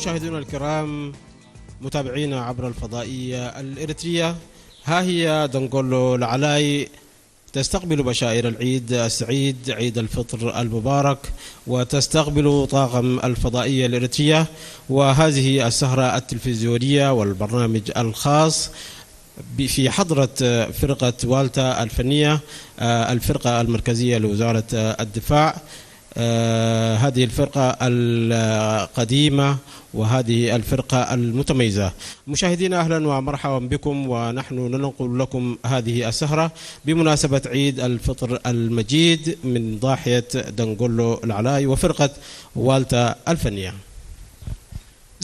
مشاهدينا الكرام، متابعينا عبر الفضائية الإريترية، ها هي دنغولو لعلاي تستقبل بشائر العيد السعيد، عيد الفطر المبارك، وتستقبل طاقم الفضائية الإريترية وهذه السهرة التلفزيونية والبرنامج الخاص ب-، في حضرة فرقة والتا الفنية، آه، الفرقة المركزية لوزارة، آه، الدفاع. آه، هذه الفرقة القديمة وهذه الفرقة المتميزة. مشاهدينا، أهلًا ومرحبا بكم، ونحن ننقل لكم هذه السهرة بمناسبة عيد الفطر المجيد من ضاحية دنغولو العلاي وفرقة والتا الفنية.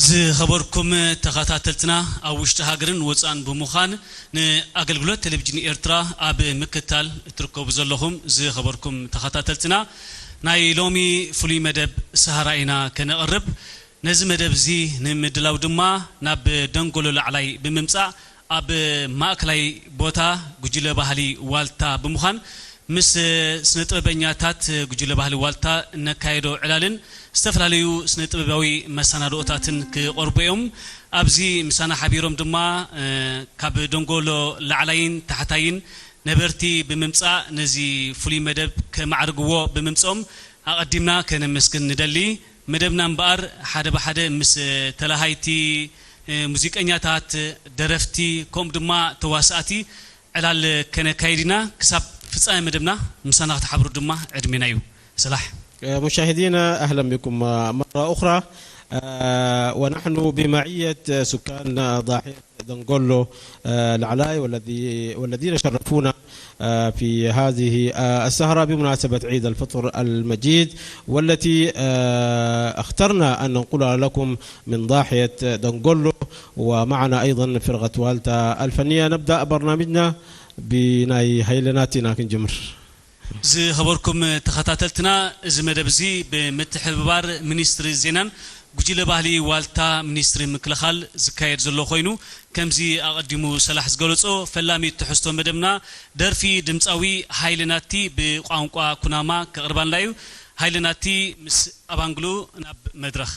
ዝኸበርኩም ተኸታተልትና፣ ኣብ ውሽጢ ሃገርን ወፃእን ብምዃን ንኣገልግሎት ቴሌቪዥን ኤርትራ ኣብ ምክታል እትርከቡ ዘለኹም ዝኸበርኩም ተኸታተልትና፣ ናይ ሎሚ ፍሉይ መደብ ሰሃራ ኢና ከነቕርብ። ነዚ መደብ እዚ ንምድላው ድማ ናብ ደንጎሎ ላዕላይ ብምምፃእ፣ ኣብ ማእከላይ ቦታ ጉጅለ ባህሊ ዋልታ ብምዃን ምስ ስነ ጥበበኛታት ጉጅለ ባህሊ ዋልታ እነካየዶ ዕላልን ዝተፈላለዩ ስነ ጥበባዊ መሰናድኦታትን ክቐርቡ እዮም። ኣብዚ ምሳና ሓቢሮም ድማ፣ እ፣ ካብ ደንጎሎ ላዕላይን ታሕታይን ነበርቲ ብምምጻእ ነዚ ፍሉይ መደብ ከማዕርግዎ ብምምጽኦም ኣቐዲምና ከነመስግን ንደሊ። መደብና እምበኣር ሓደ ብሓደ ምስ ተላሃይቲ፣ እ፣ ሙዚቀኛታት፣ ደረፍቲ፣ ከምኡ ድማ ተዋሳእቲ ዕላል ከነካይድ ኢና። ክሳብ ፍጻሜ መደብና ምሳና ክትሓብሩ ድማ ዕድሜና እዩ። ሰላሕ። مشاهدينا، أهلًا بكم مرة أخرى. آه، ونحن بمعية سكان ضاحية دنغولو، آه، العلاي، والذي، والذين شرفونا، آه، في هذه، آه، السهرة بمناسبة عيد الفطر المجيد، والتي، آه، اخترنا أن ننقلها لكم من ضاحية دنغولو، ومعنا أيضًا فرقة والتا الفنية. نبدأ برنامجنا بناي هيلناتنا كنجمر. ዝኸበርኩም ተኸታተልትና፣ እዚ መደብ እዚ ብምትሕብባር ሚኒስትሪ ዜናን ጉጅለ ባህሊ ዋልታ ሚኒስትሪ ምክልኻል ዝካየድ ዘሎ ኮይኑ፣ ከምዚ ኣቐዲሙ ሰላሕ ዝገለጾ፣ ፈላሚ ትሕዝቶ መደብና ደርፊ ድምጻዊ ሃይለ ናቲ ብቋንቋ ኩናማ ከቕርባልና እዩ። ሃይለ ናቲ ምስ ኣባንግሉ ናብ መድረኽ።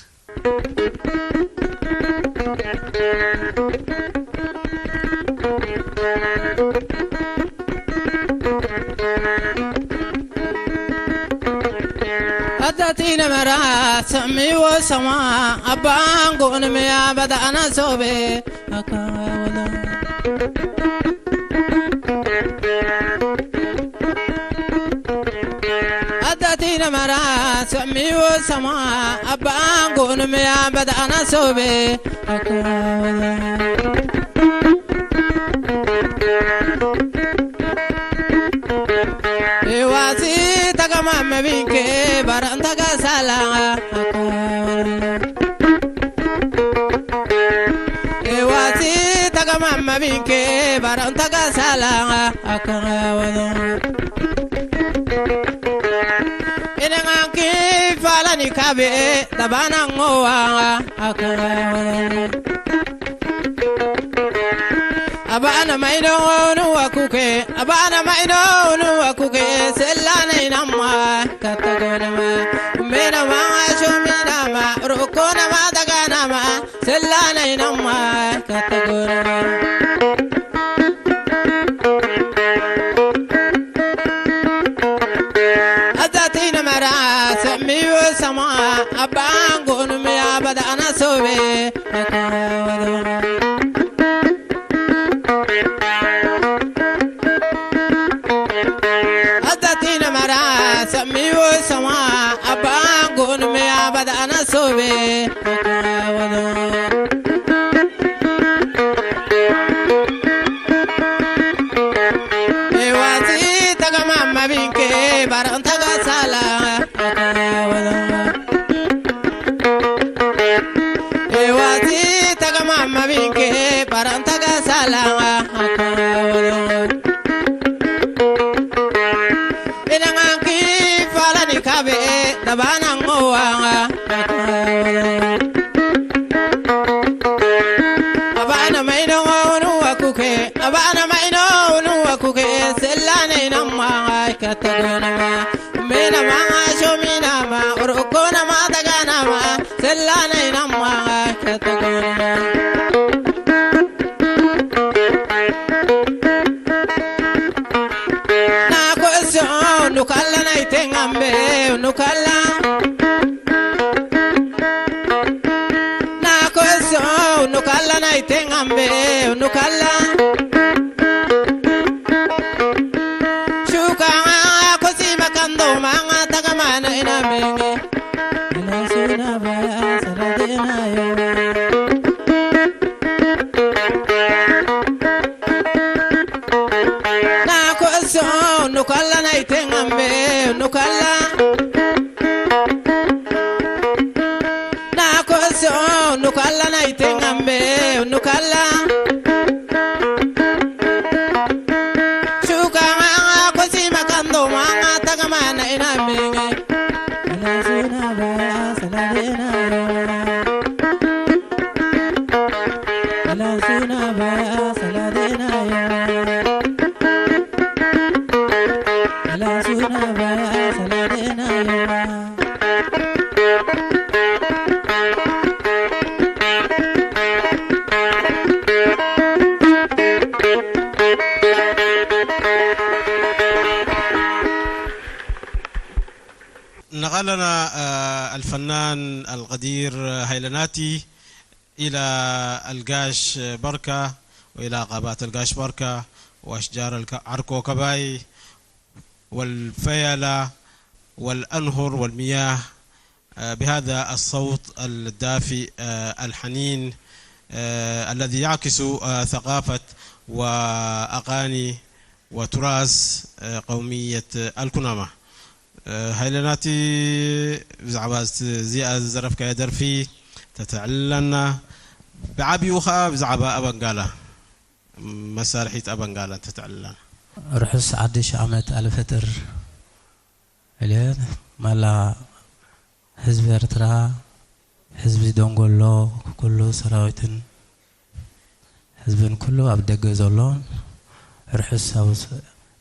ኣታቲነ መራ ሰሚዎ ሰማ ኣባንጎ ንምያ በዳኣና ሶቤ ኣካወላ ኣታቲነ መራ ሰሚዎ ሰማ ኣባንጎ ንምያ በዳኣና ሶቤ ኣካወላ ኤዋሲ ተገማመ ቢንኬ ባረንታ ጋሳላ ኤዋሲ ተገማመ ቢንኬ ባረንታ ጋሳላ ኣካወሎ ኢነጋንኪ ፋላኒ ካቤ ተባናንጎዋ ኣካወሎ ኣባነ ማይኖ ንወኩኬ ኣባነ ማይኖ ንወኩኬ ስላነይ ናማ ከተጎነማ ሜናማ ሾሚናማ ሩኮናማ ተጋናማ ስላነይ ናማ ከተጎነማ ኣዛቲ ነመራ ሰሚዩ ሰማ ኣባንጎ ንምያ በዳና ሶቤ ኣዛቲ ነመራ ሰሚዩ ሰማ ኣባንጎ ንምያ በዳና ሶቤ ኤዋዚ ተገማማ ቢንኬ ባረንታ ጋሳላ ኤዋዚ ተገማማ ቢንኬ ባረንታ ጋሳላ ኢነንጋንኪ ፋላኒ ካቤ ተባናንጎዋ ኣባነ ማይኖ ንወኩኬ ኣባነ ማይኖ ንወኩኬ ስላነይ ናማ ከተጎነማ ሜናማ ሾሚናማ ኦሮኮናማ ተጋናማ ስላነይ ናማ Nukalla. Nakoso nukalla naitengambe nukalla. Shuka kosi makando manga tagamana inamenge. Ina suna baya saladena yo. Nakoso nukalla naitengambe nukalla. Nakoso nukalla naitengambe nukalla. Shuka kosi makando manga tagamana inamenge. Ina suna baya saladena yo. Ala suna baya saladena yo. Ala suna baya saladena yo. نقلنا، آه، الفنان القدير هايلناتي إلى القاش بركة وإلى غابات القاش بركة وأشجار الك-، عركو كباي والفيلة والأنهر والمياه، آه، بهذا الصوت الدافئ، آه، الحنين، آه، الذي يعكس، آه، ثقافة وأغاني وتراث، آه، قومية الكنامة. ሃይለ ናቲ፣ ብዛዕባ እዚኣ ዝዘረፍካዮ ደርፊ ተተዕልለና፣ ብዓቢኡ ኸኣ ብዛዕባ ኣበንጋላ፣ መሳርሒት ኣበንጋላ ተተዕልለና። ርሑስ ሓድሽ ዓመት ኣልፈጥር ኢለ መላ ህዝቢ ኤርትራ፣ ህዝቢ ደንጎሎ፣ ኩሉ ሰራዊትን ህዝብን ኩሉ ኣብ ደገ ዘሎን ርሑስ ኣውስ-፣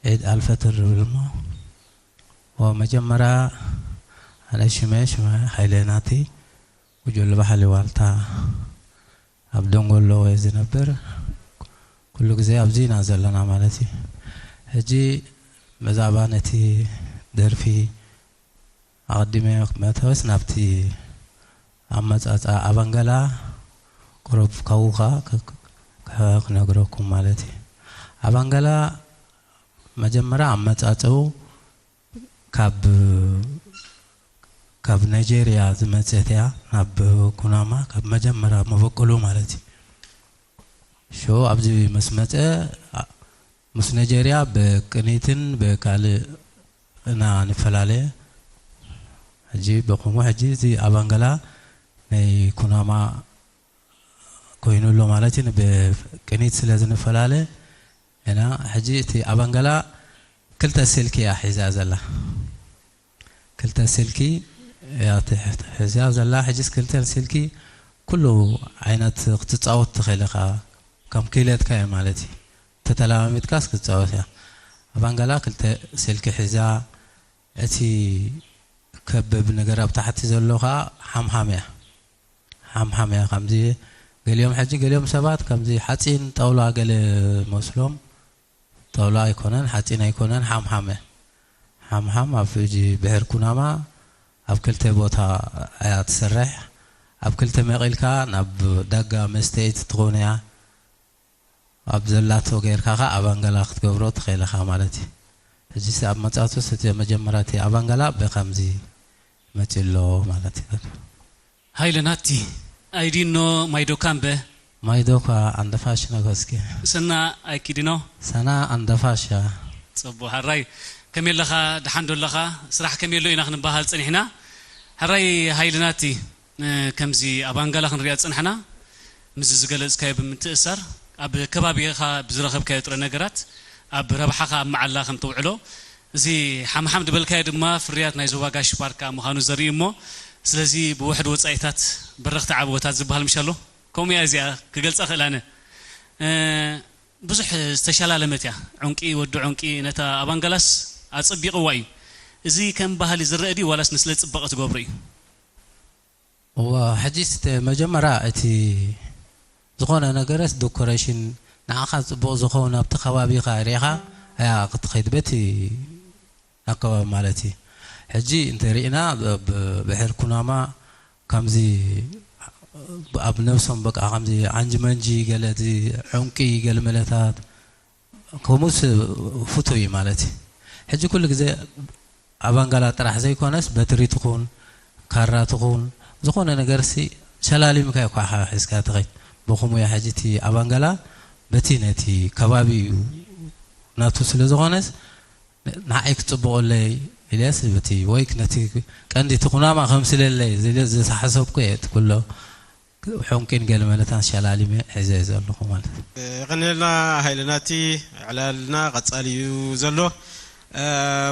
ዒድ ኣልፈጥር ይብል እሞ፣ ወመጀመርያ ኣነ ሽመ፣ ሽመ ሃይለ ናቲ፣ ጉጅለ ባህሊ ዋልታ ኣብ ደንጎሎ እየ ዝነብር። ኩሉ ግዜ ኣብዚ ኢና ዘለና ማለት እዩ። ሕጂ ብዛዕባ ነቲ ደርፊ ኣቐዲመ ክመተወስ ናብቲ ኣመጻጽኣ ኣባንገላ ቁሩብ ካውኻ ክ-፣ ክ-፣ ክነግረኩም ማለት እዩ። ኣባንገላ መጀመርያ ኣመጻጽኡ ካብ፣ ካብ ናይጄርያ ዝመጸት እያ፣ ናብ ኩናማ ካብ መጀመርያ መበቆሉ ማለት እዩ። ሾ ኣብዚ ምስ መጸ፣ ኣ-፣ ምስ ናይጄርያ ብቅኒትን ብካልእ እና ንፈላለ። ሕጂ ብኸምኡ ሕጂ እዚ ኣባንገላ ናይ ኩናማ ኮይኑ ኣሎ ማለት እዩ። ብቅኒት ስለ ዝንፈላለ እና ሕጂ እቲ ኣባንገላ ክልተ ስልኪ እያ ሒዛ ዘላ። ክልተ ስልኪ እያ ትሕ-፣ ሒዛ ዘላ። ሕጂስ ክልተ ስልኪ ኩሉ ዓይነት ክትጻወት ትኽእል ኢኻ። ከም ክኢለትካ እዩ ማለት እዩ። ተተለማሚድካስ ክትጻወት እያ። ኣባንገላ ክልተ ስልኪ ሒዛ፣ እቲ ከብብ ነገር ኣብ ታሕቲ ዘሎ ኸኣ ሓምሓም እያ። ሓምሓም እያ። ከምዚ ገሊኦም ሕጂ፣ ገሊኦም ሰባት ከምዚ ሓጺን ጣውላ ገለ መስሎም፣ ጣውላ ኣይኮነን፣ ሓጺን ኣይኮነን፣ ሓምሓም እያ። ሓምሓም ኣብ ሕጂ ብሕር ኩናማ ኣብ ክልተ ቦታ እያ ትስራሕ። ኣብ ክልተ መቒልካ ናብ ዳጋ መስተይት ትኸውን እያ። ኣብ ዘላቶ ጌርካ ኸኣ ኣባንገላ ክትገብሮ ትኽእል ኢኻ ማለት እዩ። ሕጂስ ኣብ መጻቱ እቲ መጀመርያ እቲ ኣባንገላ ብኸምዚ መጺኡ ኣሎ ማለት እዩ። ሃይለ ናቲ፣ ኣይዲኖ ማይዶካምበ። ማይዶካ ኣንደፋሽ ነጎስኪ። ሰና ኣይኪዲኖ። ሰና ኣንደፋሻ። ጽቡቕ፣ ሕራይ። ከመይ ኣለኻ? ደሓን ዶ ኣለኻ? ስራሕ ከመይ ኣሎ ኢና ክንበሃል ጸኒሕና። ሕራይ ሃይለ ናቲ፣ እ፣ ከምዚ ኣባንጋላ ክንሪኣ ዝጸናሕና፣ ምስዚ ዝገለጽካዮ ብምትእስሳር፣ ኣብ ከባቢኻ ብዝረኸብካዮ ጥረ ነገራት፣ ኣብ ረብሓኻ ኣብ መዓላ ከም ተውዕሎ፣ እዚ ሓምሓም ዝበልካዮ ድማ ፍርያት ናይ ዞባ ጋሽ ባርካ ምዃኑ ዘርኢ እሞ፣ ስለዚ ብውሕድ ወጻኢታት በረኽቲ ዓወታት ዝበሃል ምሽ ኣሎ? ከምኡ እያ እዚኣ ክገልጻ ክእል ኣነ። እ፣ ብዙሕ ዝተሸላለመት እያ። ዑንቂ፣ ወዲ ዑንቂ ነታ ኣባንጋላስ ኣጸቢቕዋ እዩ። እዚ ከም ባህሊ ዝረአ ድዩ ዋላስ ንስለ ጽባቐ ትገብሮ እዩ? እዋ፣ ሕጂስ እቲ መጀመርያ እቲ ዝኾነ ነገርስ ዲኮሬሽን ንዓኻ ጽቡቕ ዝኸውን ኣብቲ ከባቢኻ ርኢኻ እያ ክትኸይድ በቲ ኣከባቢ ማለት እዩ። ሕጂ እንተሪእና ብ- ብ- ብሕር ኩናማ ከምዚ ኣብ ነብሶም በቃ ከምዚ ዓንጂ መንጂ ገለ እዚ ዕንቂ ገለ መለታት ከምኡስ ፍቱው እዩ ማለት እዩ። ሕጂ ኩሉ ግዜ ኣባንጋላ ጥራሕ ዘይኮነስ በትሪ ትኹን ካራ ትኹን ዝኾነ ነገርሲ ሸላሊምካ እኳ ኢኻ ሒዝካ ትኸይድ። ብኹምኡ እያ ሕጂ እቲ ኣባንጋላ በቲ ነቲ ከባቢ እዩ ናቱ ስለ ዝኾነስ ንዓይ ክጽብቐለይ ኢለስ በቲ ወይ ነቲ ቀንዲ እቲ ኩናማ ከምስለለይ ዝሓሰብኩ እየ እቲ ኩሎ ሕንቂን ገለ መለታን ሸላሊመ ሒዘ ዘለኹ ማለት እዩ። የቐንየልና ሃይለናቲ ዕላልና ቀጻሊ እዩ ዘሎ።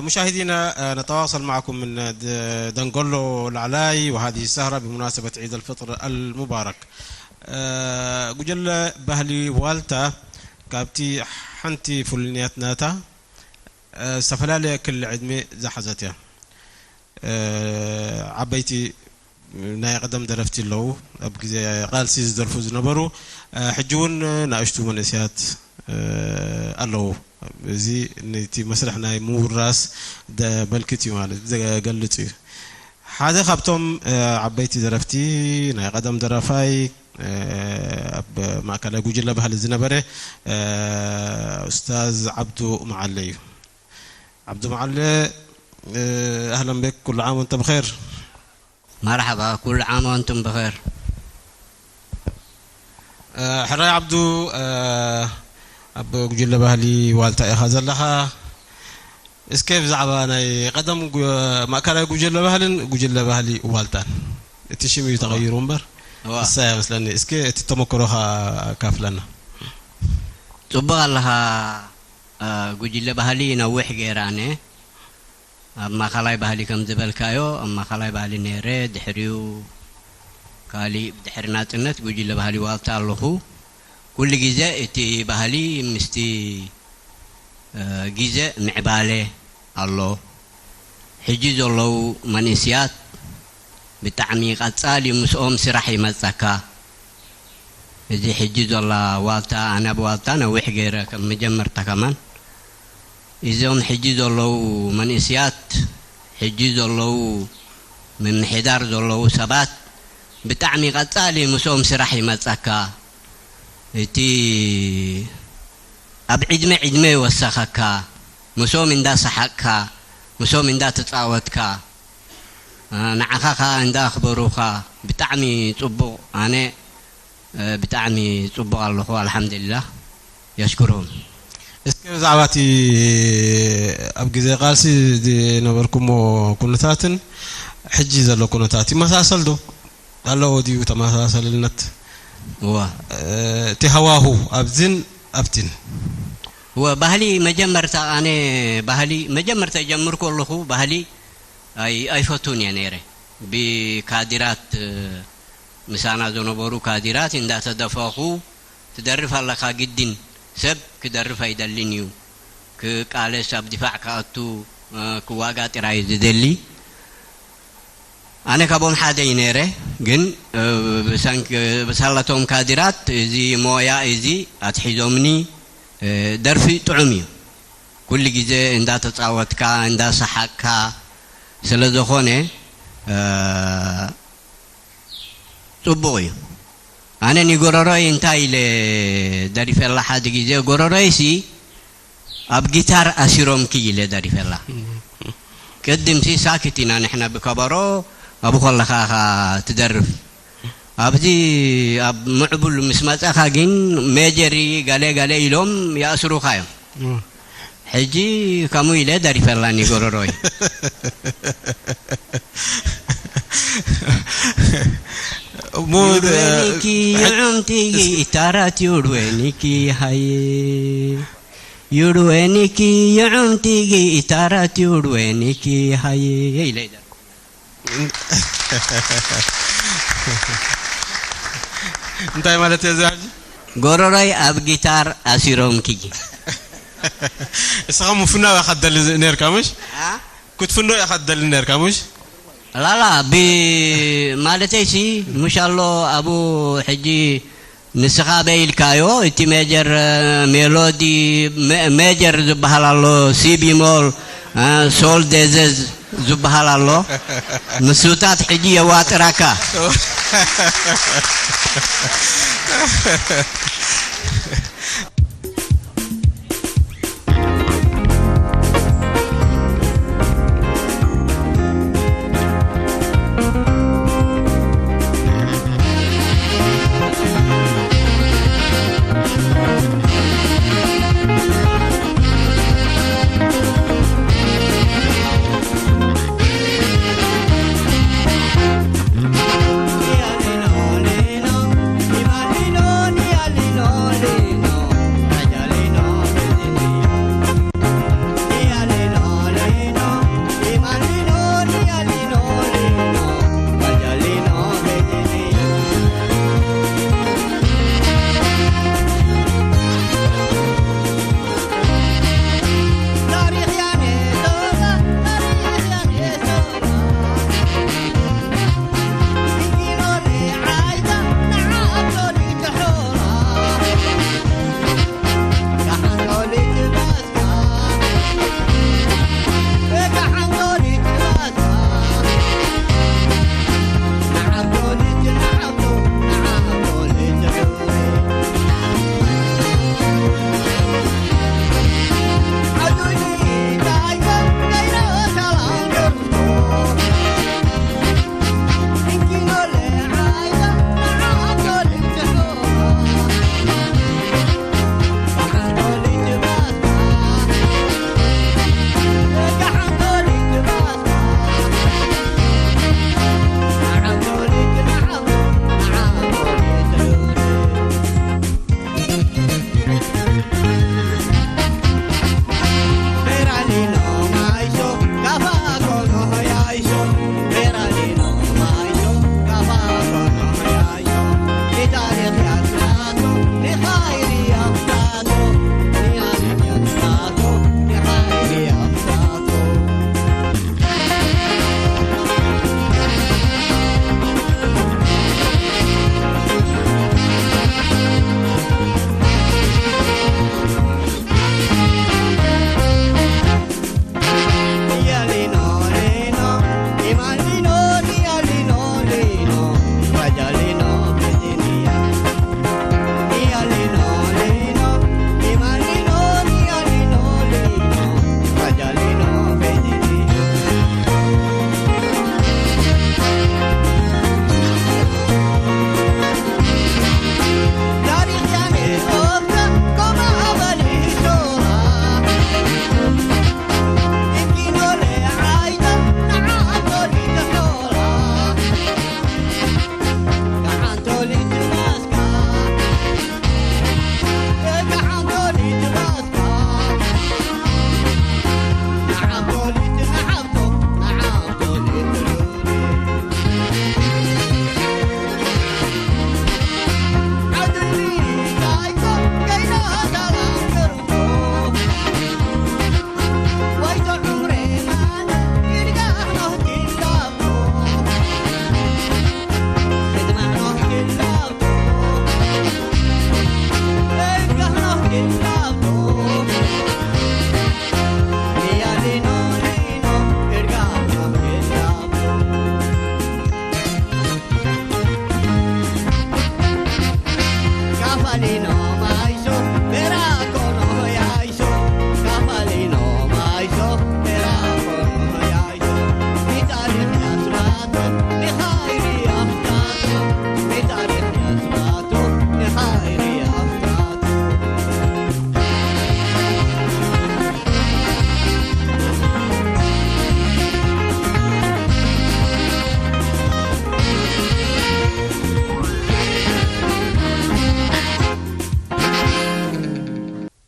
مشاهدينا، نتواصل معكم من د- دنقلو العلاي، وهذه السهرة بمناسبة عيد الفطر المبارك. ጉጀለ ባህሊ ዋልታ ካብቲ ሓንቲ ፍሉይነት ናታ ዝተፈላለየ ክሊ ዕድመ ዝሓዘት እያ። ዓበይቲ ናይ ቀደም ደረፍቲ ኣለዉ፣ ኣብ ግዜ ቃልሲ ዝደርፉ ዝነበሩ፣ ሕጂ እውን ንኣሽቱ መንእሰያት ኣለዉ። እዚ ነቲ መስርሕ ናይ ምውራስ ዘመልክት እዩ ማለት ዘገልጽ እዩ። ሓደ ካብቶም ዓበይቲ ደረፍቲ ናይ ቀደም ደራፋይ ኣብ ማእከላይ ጉጅለ ባህሊ ዝነበረ ኡስታዝ ዓብዱ መዓለ እዩ። ዓብዱ መዓለ ኣህለን ቤክ ኩሉ ዓም ወንተ ብኸይር። مرحبا، كل عام وأنتم بخير. ሕራይ ዓብዱ ኣብ ጉጅለ ባህሊ ዋልታ ኢኻ ዘለኻ። እስከ ብዛዕባ ናይ ቀደም ማእከላይ ጉጅለ ባህልን ጉጅለ ባህሊ ዋልታን እቲ ሽም እዩ ተቐይሩ እምበር እሳ እያ መስለኒ። እስከ እቲ ተመክሮኻ ኣካፍለና። ጽቡቕ ኣለኻ። ጉጅለ ባህሊ ነዊሕ ገይረ ኣነ ኣብ ማእከላይ ባህሊ ከም ዝበልካዮ ኣብ ማእከላይ ባህሊ ነይረ። ድሕሪኡ ካሊእ ብድሕሪ ናጽነት ጉጅለ ባህሊ ዋልታ ኣለኹ። ኩሉ ግዜ እቲ ባህሊ ምስቲ ግዜ ምዕባለ ኣሎ። ሕጂ ዘለዉ መንእስያት ብጣዕሚ ቀጻሊ ምስኦም ስራሕ ይመጸካ። እዚ ሕጂ ዘላ ዋልታ ኣነ ኣብ ዋልታ ነዊሕ ገይረ ከም መጀመርታ ከማን እዞም ሕጂ ዘለዉ መንእስያት ሕጂ ዘለዉ ምምሕዳር ዘለዉ ሰባት ብጣዕሚ ቀጻሊ ምስኦም ስራሕ ይመጸካ። እቲ ኣብ ዕድመ ዕድመ ይወሰኸካ። ምስኦም እንዳሰሓቅካ ምስኦም እንዳተጻወትካ ንዓኻ ከኣ እንዳኣኽበሩኻ ብጣዕሚ ጽቡቕ። ኣነ ብጣዕሚ ጽቡቕ ኣለኹ ኣልሓምዱሊላህ። የሽኩርሁም። እስከ ብዛዕባ እቲ ኣብ ግዜ ቃልሲ ዝነበርኩሞ ኩነታትን ሕጂ ዘሎ ኩነታት ይመሳሰል ዶ ኣለዎ ድዩ ተመሳሰልነት? እዋ እቲ ሃዋሁ ኣብዝን ኣብትን እወ ባህሊ መጀመርታ ኣነ ባህሊ መጀመርታ ይጀምር ከለኹ ባህሊ ኣይ ኣይፈቱን እየ ነይረ። ብካድራት ምሳና ዝነበሩ ካድራት እንዳተደፈኹ ትደርፍ ኣለኻ ግድን ሰብ ክደርፍ ኣይደልን እዩ ክቃለስ ኣብ ድፋዕ ክኣቱ ክዋጋ ጥራይ ዝደሊ። ኣነ ካብኦም ሓደ እዩ ነይረ፣ ግን ብሳላቶም ካድራት እዚ ሞያ እዚ ኣትሒዞምኒ። ደርፊ ጥዑም እዩ፣ ኩሉ ግዜ እንዳተፃወትካ እንዳሰሓቅካ ስለ ዝኾነ ፅቡቕ እዩ። ኣነ ንጎረሮይ እንታይ ኢለ ደሪፈላ ሓደ ግዜ፣ ጎረሮይሲ ኣብ ጊታር ኣሲሮምኪ ኢለ ደሪፈላ። ቅድምሲ ሳክት ኢና ንሕና ብከበሮ ኣብኡ ከለኻ ኢኻ ትደርፍ። ኣብዚ ኣብ ምዕቡል ምስ መጻኻ ግን ሜጀሪ ገለ ገለ ኢሎም ይኣስሩኻ እዮም። ሕጂ ከምኡ ኢለ ደሪፈላኒ ጎረሮይ። ዩድወኒኪ ይዑምቲ ይኢታራት ዩድወኒኪ ሃየ ዩድወኒኪ ይዑምቲ ይኢታራት ዩድወኒኪ ሃየ ኢለ ይደርፍ። እንታይ ማለት እዩ እዚ ሕጂ? ጎረሮይ ኣብ ጊታር ኣሲሮምኪ። እስኻ ምፍናው ኢኻ ትደሊ ነርካ ምሽ? አ? ክትፍኖ ኢኻ ትደሊ ነርካ ምሽ? ላላ ብ ማለተይሲ ምሽ ኣሎ ኣብኡ ሕጂ ንስኻ በይ ኢልካዮ እቲ ሜጀር ሜሎዲ ሜጀር ዝበሃል ኣሎ ሲ ቢሞል ሶል ዴዘዝ ዝበሃል ኣሎ። ንሱታት ሕጂ የዋጥራካ።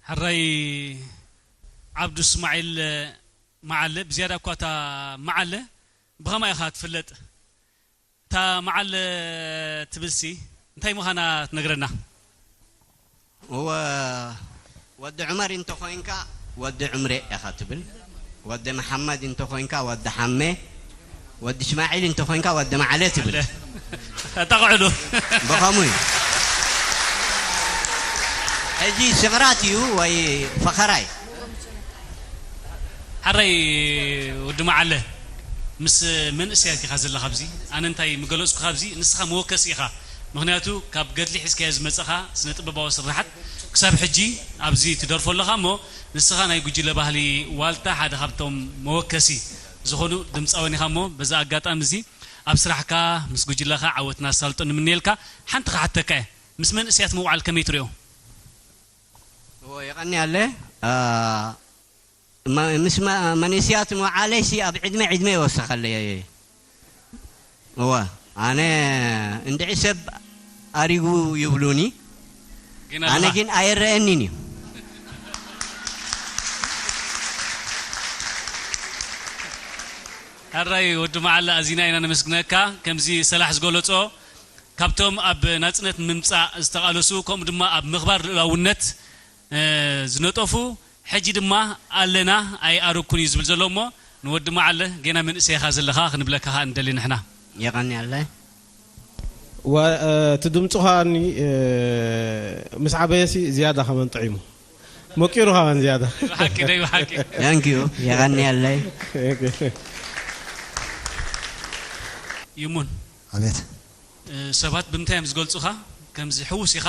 ሕራይ ዓብዱ እስማዒል መዓለ፣ ብዝያዳ እኳ እታ መዓለ ብኸማይ ኢኻ ትፍለጥ? እታ መዓለ ትብልሲ እንታይ ምዃና ትነግረና? እወ፣ ወዲ ዑመር እንተኾይንካ ወዲ ዑምሬ ኢኻ ትብል። ወዲ መሓመድ እንተኾይንካ ወዲ ሓሜ፣ ወዲ እስማዒል እንተኾይንካ ወዲ መዓለ ትብል። ኣጣቕዕሉ። ብኸምኡ እዩ። ሕጂ ስቕራት እዩ ወይ ፈኸራ እዩ? ሓራይ ወዲ መዓለ። ምስ መንእሰያት ኢኻ ዘለኻ ኣብዚ። ኣነ እንታይ ምገለጽኩ ካብዚ፣ ንስኻ መወከሲ ኢኻ። ምኽንያቱ ካብ ገድሊ ሒዝካዮ ዝመጸኻ ስነ ጥበባዊ ስርሓት ክሳብ ሕጂ ኣብዚ ትደርፎ ኣለኻ እሞ፣ ንስኻ ናይ ጉጅለ ባህሊ ዋልታ ሓደ ካብቶም መወከሲ ዝኾኑ ድምጻውያን ኢኻ እሞ፣ በዛ ኣጋጣሚ እዚ ኣብ ስራሕካ ምስ ጉጅለኻ ዓወት እናሳልጦ ንምንየልካ። ሓንቲ ክሓተካ እየ፣ ምስ መንእሰያት ምውዓል ከመይ ትሪኦ? እዎ የቐንያለ። ኣ፣ መ-፣ ምስ መ-፣ መንእስያት ምውዓለይሲ ኣብ ዕድመ ዕድመ ይወሰኸለይ። እወ፣ ኣነ እንድዒ ሰብ ኣሪጉ ይብሉኒ፣ ግን ኣነ ኣለኻ። ግን ኣይረአኒን እዩ። ሕራይ ወዲ መዓላ ኣዚና ኢና ነመስግነካ። ከምዚ ሰላሕ ዝገለጾ ካብቶም ኣብ ናጽነት ምምጻእ ዝተቓለሱ ከምኡ ድማ ኣብ ምኽባር ልኡላውነት እ፣ ዝነጠፉ ሕጂ ድማ ኣለና ኣይኣረኩን እዩ ዝብል ዘሎ እሞ ንወዲ መዓለ ጌና መንእሰይ ኢኻ ዘለኻ ክንብለካ ኸኣ ንደሊ ንሕና። የቐንያለ። ወ-፣ እ፣ እቲ ድምፁ ከኣኒ፣ እ፣ ምስ ዓበየሲ ዝያዳ ከመን ጥዒሙ መቂሩ ከመን ዝያዳ ብሓቂ ደይ ብሓቂ Thank you። የቐንያለይ። ይሙን ኣቤት እ፣ ሰባት ብምንታይ እዮም ዝገልጹኻ? ከምዚ ሕዉስ ኢኻ፣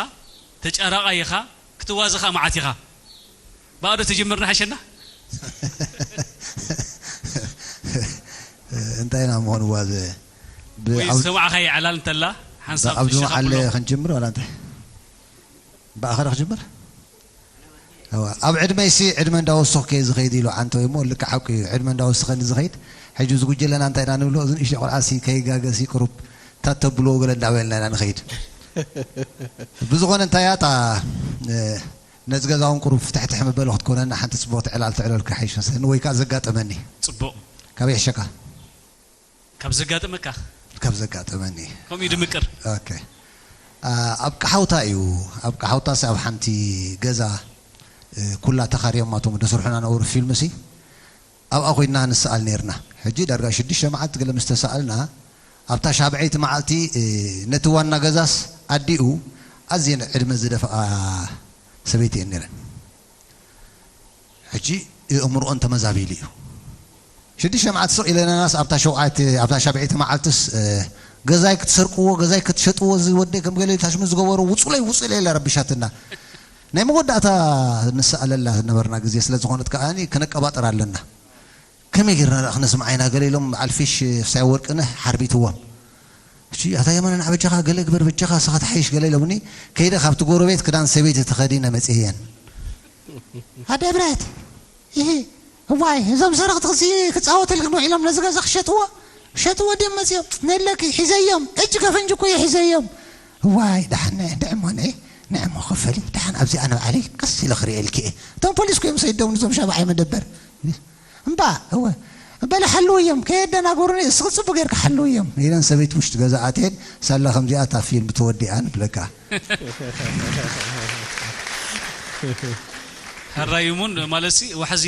ተጫራቓይ ኢኻ፣ ክትዋዘ ኸኣ መዓት ኢኻ። ብኣዶ ተጀመርና ሓሸና። እንታይ ኢና ምኾን ዋዘ ወይ ዝሰማዕኻዮ ዕላል እንተላ ሓንሳብ ብዓብዱ ትሸኻፍሎ። መዓለ ክንጅምር ዋላ እንታይ ብኣኸረ ክጅምር እዋ፣ ኣብ ዕድመይሲ ዕድመ እንዳወሰኹ ከየ ዝኸይድ ኢሉ ዓንተ ወይ እሞ ልክዕ ሓቁ እዩ። ዕድመ እንዳወሰኸኒ ዝኸይድ ሕጂ ዝጉጀለና እንታይ ኢና ንብሎ እዚ ንእሽተይ ቆልዓሲ ከይጋገሲ ቅሩብ ታተብልዎ ገለ እንዳበልና ኢና ንኸይድ። ብዝኾነ እንታይ እያ እታ እ፣ ነዚ ገዛ እውን ቅሩብ ፍትሕትሕ መበሊ ክትኮነና ሓንቲ ፅቡቕቲ ዕላል ትዕለልካ ሓይሽ መስለኒ ወይ ከዓ ዘጋጠመኒ ጽቡቕ ካብ ይሕሸካ ካብ ዘጋጠመካ ካብ ዘጋጠመኒ ከምኡ እዩ ድምቅር ኦኬ አ፣ ኣብ ቀሓውታ እዩ ኣብ ቀሓውታ ኣብ ሓንቲ ገዛ እ፣ ኩላ ተኻርዮማቶም ደስርሑና ነበሩ ፊልም ሲ ኣብኣ ኮይና ንሰኣል ነርና ሕጂ ዳርጋ ሽዱሽተ መዓልቲ ገለ ምስ ተሰኣልና ኣብታ ሻብዐይቲ መዓልቲ እ፣ ነቲ ዋና ገዛስ ኣዲኡ ኣዝየን ዕድመ ዝደፍኣ ሰበይቲ እየን ነረን ሕጂ እእምርኦን ተመዛቢሉ እዩ ሽዱሽተ መዓልቲ ስቕ ኢለናናስ ኣብታ ሸውዓይቲ ኣብታ ሻብዐይቲ መዓልትስ እ፣ ገዛይ ክትሰርቅዎ ገዛይ ክትሸጥዎ እዚ ወደይ ከም ገለ ታሽሙ ዝገበሩ ውፁለይ ውፁለይ ኢላ ረቢሻትና ናይ መወዳእታ ንሰኣለላ ዝነበርና ግዜ ስለ ዝኾነት ከኣ ክነቀባጥር ኣለና ከመይ ጌርና ደኣ ክነስምዓ ኢና ገለ ኢሎም በዓል ፊሽ ፍሳይ ወርቅነህ ሓርቢትዎም እሺ ኣታ የማነ ንዓ በጃኻ ገለ ግበር በጃኻ ንስኻ ትሓይሽ ገለ ኢሎምኒ ከይደ ካብቲ ጎረቤት ክዳን ሰበይቲ ተኸዲነ መፅየን ኣደ ብረት ይሂ እዋይ እዞም ሰረቕቲ ክሲ ክፃወተልክን ውዒሎም ነዚ ገዛ ክሸጥዎ ሸጥዎ ድዮም መፅዮም ነለኪ ሒዘዮም እጅ ከፈንጅ እኮ እየ ሒዘዮም እዋይ ዳሓን ንዕሞ ንዒ ንዕሞ ክፈሊ ዳሓን ኣብዚኣ ንባዕለይ ቀስ ኢለ ክርእየልኪ እየ እቶም ፖሊስ ኮዮም ሰይዶም ንዞም ሻብዓይ መደበር እምባ እወ በለ ሓልውዮም ከየደናገሩኒ እስኺ ፅቡቅ ጌርካ ሓልውዮም ኢለን ሰበይቲ ውሽጢ ገዛ ኣትየን ሳላ ከምዚኣ እታ ፊልም ተወዲኣ ንብለካ ሕራይ እሙን ማለት ሲ ዋሕዚ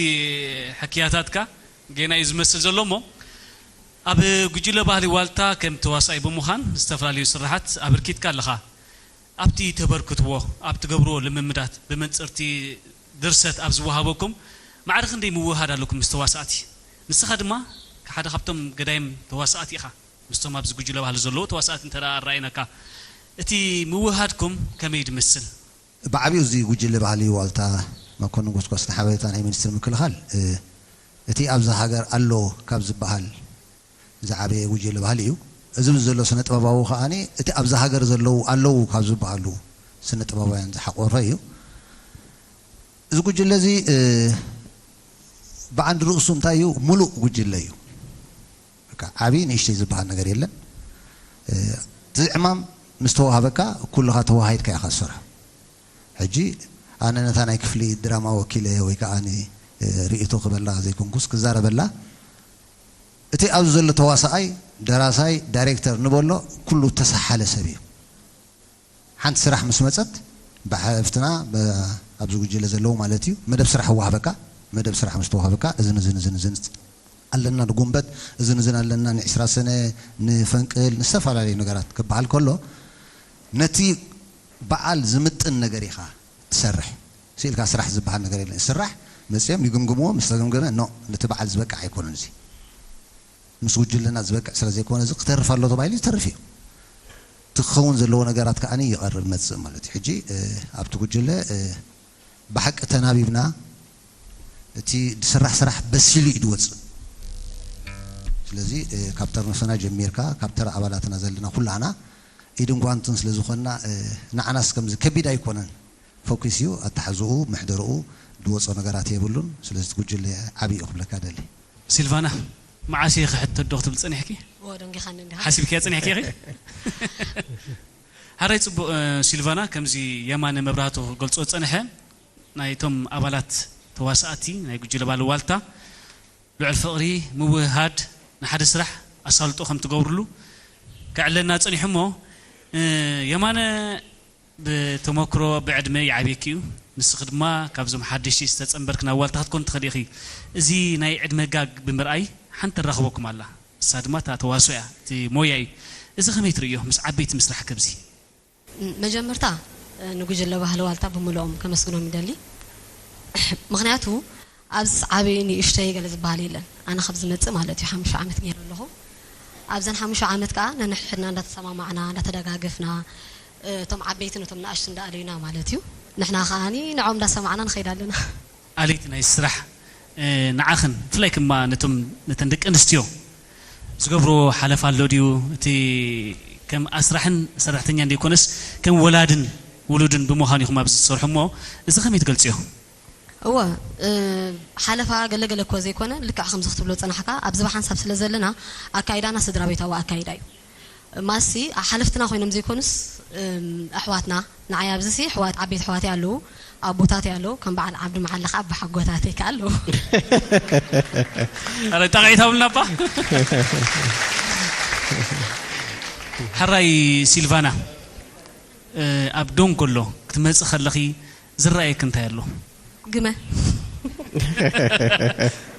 ሕክያታትካ ጌና እዩ ዝመስል ዘሎ እሞ ኣብ ጉጅለ ባህሊ ዋልታ ከም ተዋሳኣይ ብምዃን ዝተፈላለዩ ስራሓት ኣበርኪትካ ኣለኻ ኣብቲ ተበርክትዎ ኣብ ትገብርዎ ልምምዳት ብመንፅርቲ ድርሰት ኣብ ዝወሃበኩም ማዕረ ክንደይ ምውህሃድ ኣለኩም ምስ ተዋሳእቲ ንስኻ ድማ ሓደ ካብቶም ገዳይም ተዋሳእቲ ኢኻ ምስቶም ኣብዚ ጉጅለ ባህሊ ዘለዉ ተዋሳእቲ እንተ ኣረኣይናካ እቲ ምውህሃድኩም ከመይ ድመስል ብዓብዩ እዚ ጉጅለ ባህሊ ዋልታ መኮንን ጎስጓስ ንሓበሬታ ናይ ሚኒስትሪ ምክልኻል እቲ ኣብዛ ሃገር ኣሎ ካብ ዝበሃል ዝዓበየ ጉጅለ ባህሊ እዩ። እዚ ዘሎ ስነ ጥበባዊ ከኣ እቲ ኣብዛ ሃገር ዘለዉ ኣለዉ ካብ ዝበሃሉ ስነ ጥበባውያን ዝሓቆፈ እዩ። እዚ ጉጅለ እዚ ብዓንዲ ርእሱ እንታይ እዩ? ሙሉእ ጉጅለ እዩ። ዓብዪ ንእሽተይ ዝበሃል ነገር የለን። እቲ ዕማም ምስ ተዋሃበካ ኩልኻ ተዋሃሂድካ ኢኻ ትሰርሖ። ሕጂ ኣነ ነታ ናይ ክፍሊ ድራማ ወኪለ ወይ ከዓ ርእይቶ ክበላ ዘይኮንኩስ ክዛረበላ እቲ ኣብዚ ዘሎ ተዋሳኣይ፣ ደራሳይ፣ ዳይሬክተር ንበሎ ኩሉ ተሰሓለ ሰብ እዩ። ሓንቲ ስራሕ ምስ መፀት ብሓፍትና ኣብዚ ጉጅለ ዘለዉ ማለት እዩ መደብ ስራሕ ይወሃበካ። መደብ ስራሕ ምስ ተዋሃበካ እዝን እዝን እዝን እዝን ኣለና ንጉንበት እዝን እዝን ኣለና ንዒስራ ሰነ ንፈንቅል ንዝተፈላለዩ ነገራት ክበሃል ከሎ ነቲ በዓል ዝምጥን ነገር ኢኻ ትሰርሕ። ስኢልካ ስራሕ ዝበሃል ነገር የለን። ስራሕ መፅኦም ይግምግምዎ፣ ምስ ተገምገመ ኖ ነቲ በዓል ዝበቅዕ ኣይኮነን እዚ። ምስ ጉጅለና ዝበቅዕ ስለ ዘይኮነ፣ እዚ ክተርፍ ኣሎ ተባሂሉ ዝተርፍ እዩ። እቲ ክኸውን ዘለዎ ነገራት ከኣ ይቐርብ መጽእ ማለት እዩ። ሕጂ፣ እ፣ ኣብቲ ጉጅለ፣ እ፣ ብሓቂ ተናቢብና፣ እቲ ዝስራሕ ስራሕ በሲሉ እዩ ዝወጽእ። ስለዚ፣ እ፣ ካብ ጠርነፈና ጀሚርካ፣ ካብ ተራ ኣባላትና ዘለና ኩላና ኢድን ጓንትን ስለ ዝኾንና፣ እ፣ ንዓናስ ከምዚ ከቢድ ኣይኮነን። ፎኪስ እዩ፣ ኣተሓዝኡ፣ ምሕደርኡ ዝወጾ ነገራት የብሉን። ስለዚ እቲ ጉጅለ ዓቢ እዩ ክብለካ ደሊ። ሲልቫና፣ መዓስ እየ ክሕተት ዶ ክትብል ጸኒሕኪ? እዎ፣ ደንጊኻኒ እንዲኻ። ሓሲብክያ ጸኒሕኪ ኢኺ? ሓራይ ጽቡቕ፣ እ፣ ሲልቫና፣ ከምዚ የማነ መብራህቱ ክገልጾ ዝጸንሐ፣ ናይቶም ኣባላት ተዋሳእቲ ናይ ጉጅለ ባህሊ ዋልታ ልዑል ፍቕሪ፣ ምውህሃድ፣ ንሓደ ስራሕ ኣሳልጦ ከም ትገብርሉ ከዕለና ጸኒሑ እሞ፣ እ፣ የማነ ብተመክሮ ብዕድመ ይዓብየኪ እዩ። ንስኺ ድማ ካብዞም ሓደሽቲ ዝተጸንበርኪ ናብ ዋልታ ክትኮን ትኽእሊ ኢኺ። እዚ ናይ ዕድመ ጋግ ብምርኣይ ሓንቲ ተራኽበኩም ኣላ። ንሳ ድማ እታ ተዋስኦ እያ፣ እቲ ሞያ እዩ። እዚ ከመይ ትርእዮ ምስ ዓበይቲ ምስራሕ ከምዚ? መጀመርታ፣ እ፣ ንጉጅለ ባህሊ ዋልታ ብምልኦም ከመስግኖም ይደሊ። ምኽንያቱ ኣብዚ ዓብዪ ንእሽተይ ገለ ዝበሃል የለን። ኣነ ካብ ዝመጽእ ማለት እዩ ሓሙሽተ ዓመት ገይረ ኣለኹ። ኣብዘን ሓሙሽተ ዓመት ከኣ ነንሕድሕድና እንዳተሰማማዕና፣ እንዳተደጋገፍና፣ እ፣ እቶም ዓበይቲ ነቶም ንኣሽቱ እንዳኣለዩና ማለት እዩ። ንሕና ከኣኒ ንዕኦም እንዳሰማዕና ንኸይድ ኣለና። ኣለይቲ ናይ ስራሕ፣ እ፣ ንዓኽን ብፍላይ ክማ ነቶም፣ ነተን ደቂ ኣንስትዮ ዝገብርዎ ሓለፋ ኣሎ ድዩ? እቲ ከም ኣስራሕን ሰራሕተኛን ዘይኮነስ ከም ወላድን ውሉድን ብምዃን ኢኹም ኣብዚ ዝሰርሑ እሞ፣ እዚ ከመይ ትገልጽዮ? እወ፣ እ፣ ሓለፋ ገለ ገለ እኮ ዘይኮነ፣ ልክዕ ከምዚ ክትብሎ ዝጸናሕካ፣ ኣብዚ ብሓንሳብ ስለ ዘለና፣ ኣካይዳና ስድራ ቤታዊ ኣካይዳ እዩ። ማሲ ሓለፍትና ኮይኖም ዘይኮኑስ፣ እም፣ ኣሕዋትና፣ ንዓይ ኣብዚሲ ኣሕዋት፣ ዓበይቲ ኣሕዋተይ ኣለዉ፣ ኣቦታተይ ኣለዉ፣ ከም በዓል ዓብዱ መዓላ ከኣ ኣቦሓጎታተይ ከኣ ኣለዉ። ኣረ፣ ጠቒዒ ተብልና እባ። ሕራይ ሲልቫና፣ እ፣ ኣብ ዶንጎሎ ክትመጽእ ከለኺ ዝረኣየኪ እንታይ ኣሎ? ግመ።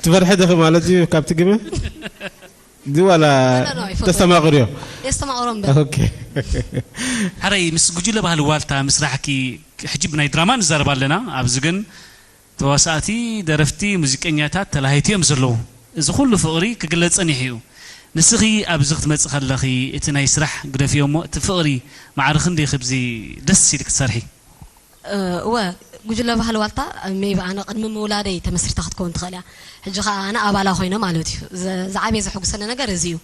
ትፈርሒ ዲኺ ማለት እዩ ካብቲ ግመ? ድዩ ዋላ ኖ፣ ኖ፣ ኣይፈርሕን። ተስተማቕርዮ? የስተማቕሮ እምበር። ኦኬ። ሕራይ ምስ ጉጅለ ባህሊ ዋልታ ምስራሕኪ፣ ሕጂ ብናይ ድራማ ንዛረብ ኣለና። ኣብዚ ግን ተዋሳእቲ፣ ደረፍቲ፣ ሙዚቀኛታት ተላሃይቲ እዮም ዘለዉ። እዚ ኩሉ ፍቕሪ ክግለጽ ጸኒሑ እዩ። ንስኺ ኣብዚ ክትመጽእ ከለኺ እቲ ናይ ስራሕ ግደፍዮ እሞ እቲ ፍቕሪ ማዕረ ክንደይ ክብዚ ደስ ኢልኪ ትሰርሒ? እ፣ እወ፣ ጉጅለ ባህሊ ዋልታ፣ ሜይቢ ኣነ ቅድሚ ምውላደይ ተመስሪታ ክትከውን ትኽእል እያ። ሕጂ ኸኣ ኣነ ኣባላ ኮይነ ማለት እዩ። ዘ-፣ ዝዓበየ ዘሐጉሰኒ ነገር እዚ እዩ።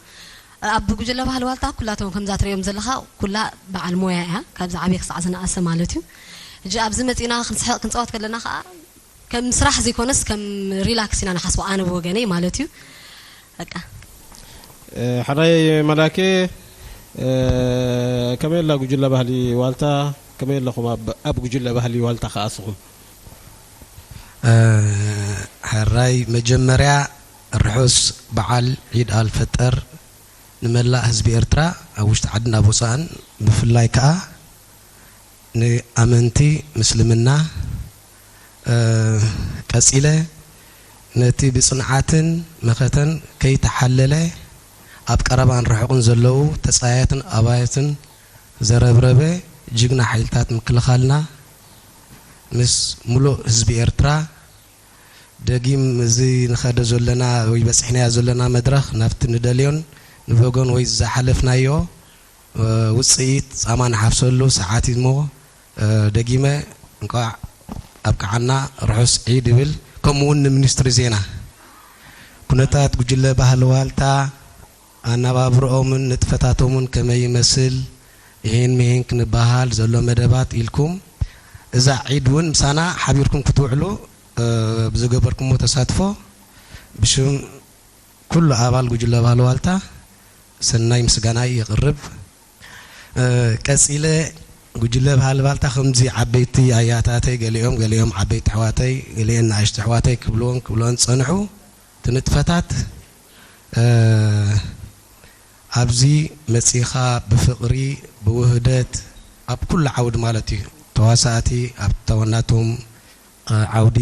ኣብ ጉጅለ ባህሊ ዋልታ ኩላቶም ከምዛ ትርእዮም ዘለኻ ኩላ በዓል ሞያ እያ፣ ካብ ዝዓበየ ክሳዕ ዝነኣሰ ማለት እዩ። ሕጂ ኣብዚ መጺና ክንስሕቕ ክንጻወት ከለና ኸኣ ከም ስራሕ ዘይኮነስ ከም ሪላክስ ኢና ንሓስቦ፣ ኣነ ብወገነይ ማለት እዩ። በቃ። እ፣ ሕራይ መላኬ፣ እ፣ ከመይ ኣላ ጉጅለ ባህሊ ዋልታ? ከመይ ኣለኹም ኣብ፣ ኣብ ጉጅለ ባህሊ ዋልታ ከኣ ንስኹም? እ፣ ሕራይ መጀመርያ ርሑስ በዓል ዒድ ኣልፈጠር ንመላእ ህዝቢ ኤርትራ ኣብ ውሽጢ ዓድን ኣብ ወጻእን፣ ብፍላይ ከኣ ንኣመንቲ ምስልምና፣ እ፣ ቀጺለ ነቲ ብጽንዓትን መኸተን ከይተሓለለ ኣብ ቀረባን ርሑቕን ዘለዉ ተጻያትን ኣባያትን ዘረብረበ ጅግና ሓይልታት ምክልኻልና ምስ ሙሉእ ህዝቢ ኤርትራ ደጊም እዚ ንኸዶ ዘለና ወይ በጺሕናዮ ዘለና መድረኽ ናብቲ ንደልዮን ንበጎን ወይ ዝሓለፍናዮ፣ እ፣ ውጽኢት ጻማ ንሓፍሰሉ ሰዓት እዩ እሞ፣ እ፣ ደጊመ እንቋዕ ኣብቅዓና ርሑስ ዒድ ይብል። ከምኡ እውን ንሚኒስትሪ ዜና ኩነታት ጉጅለ ባህሊ ዋልታ ኣነባብርኦምን ንጥፈታቶምን ከመይ ይመስል፣ ይሄን ምሄን ክንበሃል ዘሎ መደባት ኢልኩም እዛ ዒድ እውን ምሳና ሓቢርኩም ክትውዕሉ፣ እ፣ ብዝገበርኩሞ ተሳትፎ ብሽም ኩሉ ኣባል ጉጅለ ባህሊ ዋልታ ሰናይ ምስጋናይ የቕርብ። እ፣ ቀጺለ ጉጅለ ባህሊ ዋልታ ከምዚ ዓበይቲ ኣያታተይ፣ ገሊኦም፣ ገሊኦም ዓበይቲ ኣሕዋተይ፣ ገሊአን ንኣሽቱ ኣሕዋተይ ክብልዎን ክብልዎን ዝጸንሑ፣ እቲ ንጥፈታት፣ እ፣ ኣብዚ መጺኻ ብፍቕሪ፣ ብውህደት፣ ኣብ ኩሉ ዓውዲ ማለት እዩ። ተዋሳእቲ ኣብ ተወናቶም፣ እ፣ ዓውዲ፣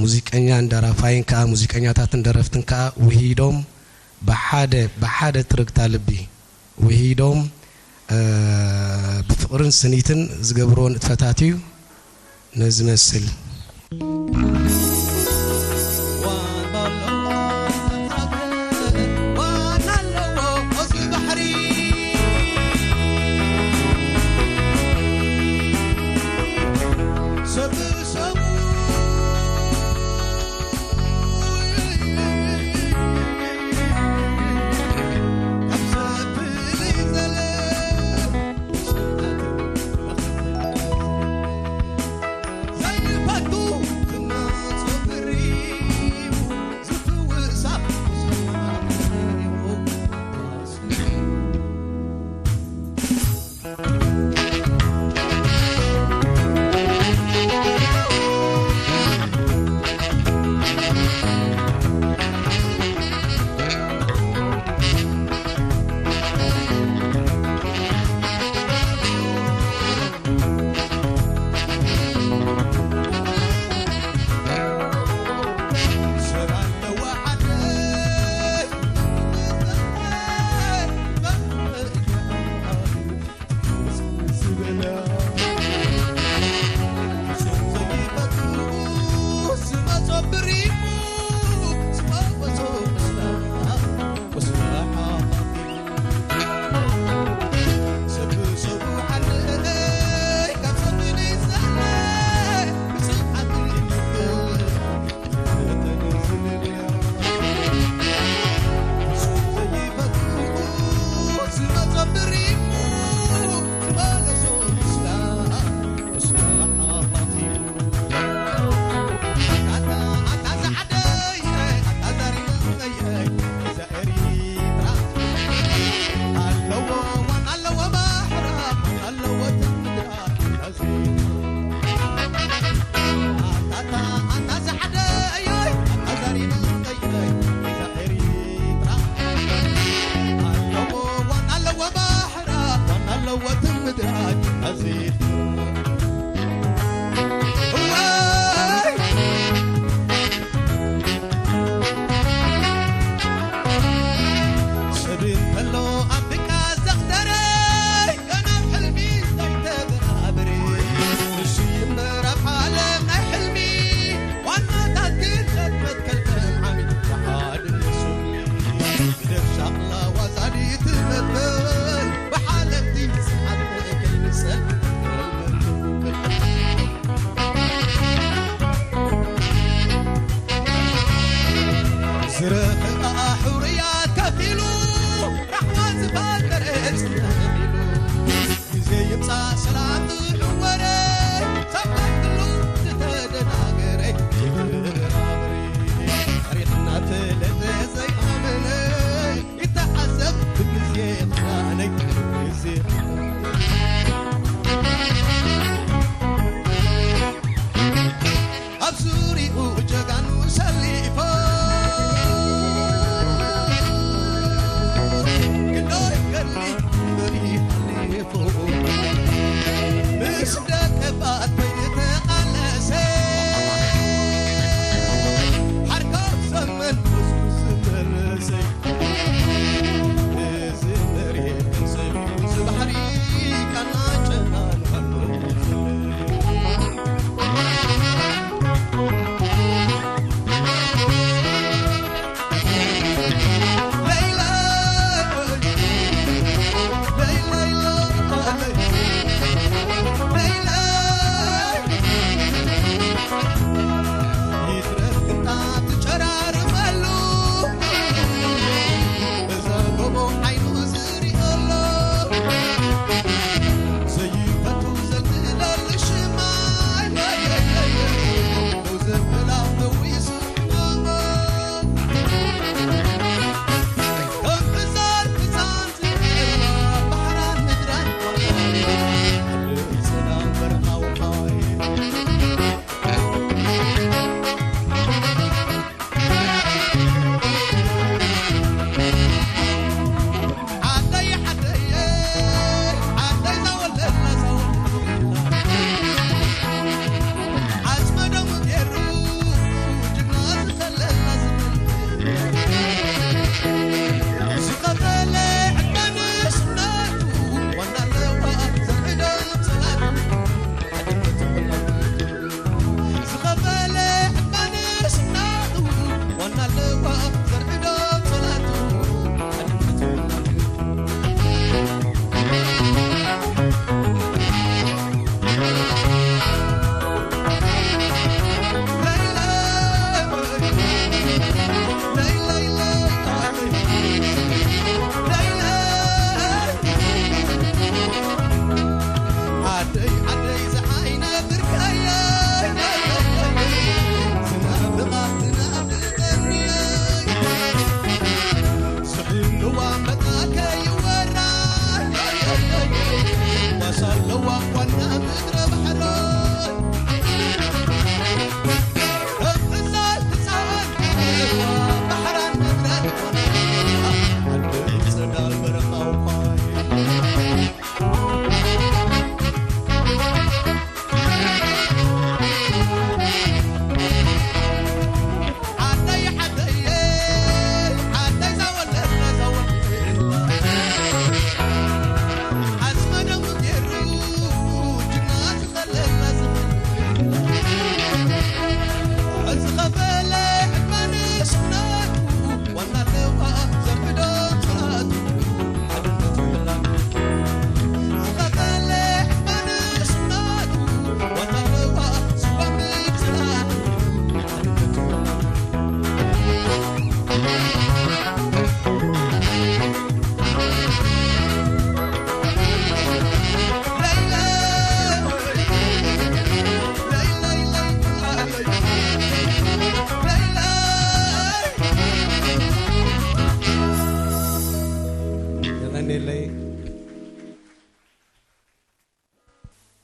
ሙዚቀኛን ደራፋይን ከኣ፣ ሙዚቀኛታትን ደረፍትን ከኣ ውሂዶም ብሓደ፣ ብሓደ ትርግታ ልቢ ውሂዶም፣ እ፣ ብፍቕርን ስኒትን ዝገብርዎ ንጥፈታት እዩ። ነዚ መስል። ወትም ምድራይ ኣዚፍ እዋይ ሰብ እንተሎ ኣብ ድቃ ዘኽተረይ ገና ኣብ ሕልሚ ዘይተበራብሪ ንሱ ይምበር ኣብ ዓለም ናይ ሕልሚ ዋናታት ግን ዘትመትከል ከም ዓሚ ብሓደ ንሱ ግደፍ ሻቕላ ዋዛዲት መበል ብሓለምቲ ስሓት ከይንሰል ዝረኸኣ ሕሩያ ከፊሉ ራሕዋ ዝፈጠረ ጽንተሚሉ ግዜ ይምጻእ ሰላም ዝዕወረ ሳባይ ክሉ ዝተደናገረ ይብራብሪ ታሪኽና ፈለጠ ዘይኣመነ ይተዓዘብ ብግዜ ክዳነይ ግዜ ኣብ ዙሪኡ ጀጋኑ ሰሊፎ ክንደይ ገድሊ በሪ ሓሊፉ ምስ ደቀባት ዝተቓለሰ ሓርካው ዘመን ብዙ ዝመለሰ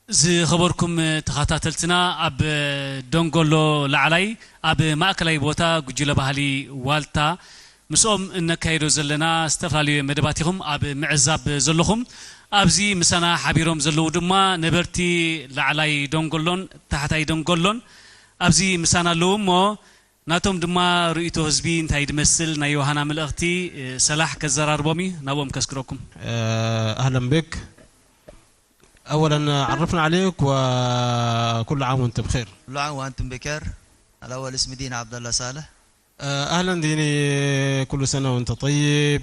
ዝኸበርኩም ተኸታተልትና፣ ኣብ ደንጎሎ ላዕላይ ኣብ ማእከላይ ቦታ ጉጅለ ባህሊ ዋልታ ምስኦም እነካይዶ ዘለና ዝተፈላለዩ መደባት ኢኹም ኣብ ምዕዛብ ዘለኹም። ኣብዚ ምሳና ሓቢሮም ዘለዉ ድማ ነበርቲ ላዕላይ ደንጎሎን ታሕታይ ደንጎሎን ኣብዚ ምሳና ኣለዉ እሞ፣ ናቶም ድማ ርእይቶ ህዝቢ እንታይ ድመስል ናይ ዮሃና መልእኽቲ፣ እ፣ ሰላሕ ከዘራርቦም እዩ። ናብኦም ከስግረኩም። أهلًا بك. أولًا عرفنا عليك وكل عام وأنت بخير. كل عام وأنتم بخير. الأول اسمي دينا عبد الله صالح. أهلًا ديني، كل سنة وأنت طيب.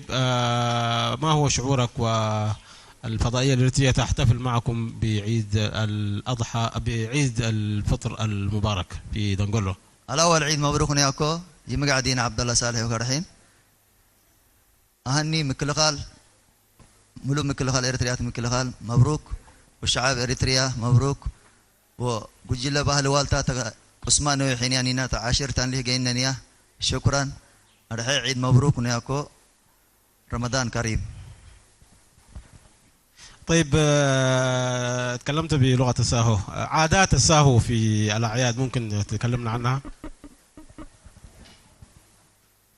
ما هو شعورك والفضائية التي تحتفل معكم بعيد الأضحى، بعيد الفطر المبارك في دنقلو؟ الأول عيد مبروك نياكو، يمقع دينا عبد الله صالح وكرحيم. أهني مكلخال، ملو مكلخال إريتريات مكلخال، مبروك. والشعب إريتريا مبروك. وقجلة بأهل والتا تغ-، قسمان ويحينيانينا تعاشر تانليه جينانيا. شكرًا. أرحي عيد مبروك نياكو. رمضان كريم. طيب، آه، تكلمت بلغة الساهو. عادات الساهو في الأعياد ممكن تكلمنا عنها؟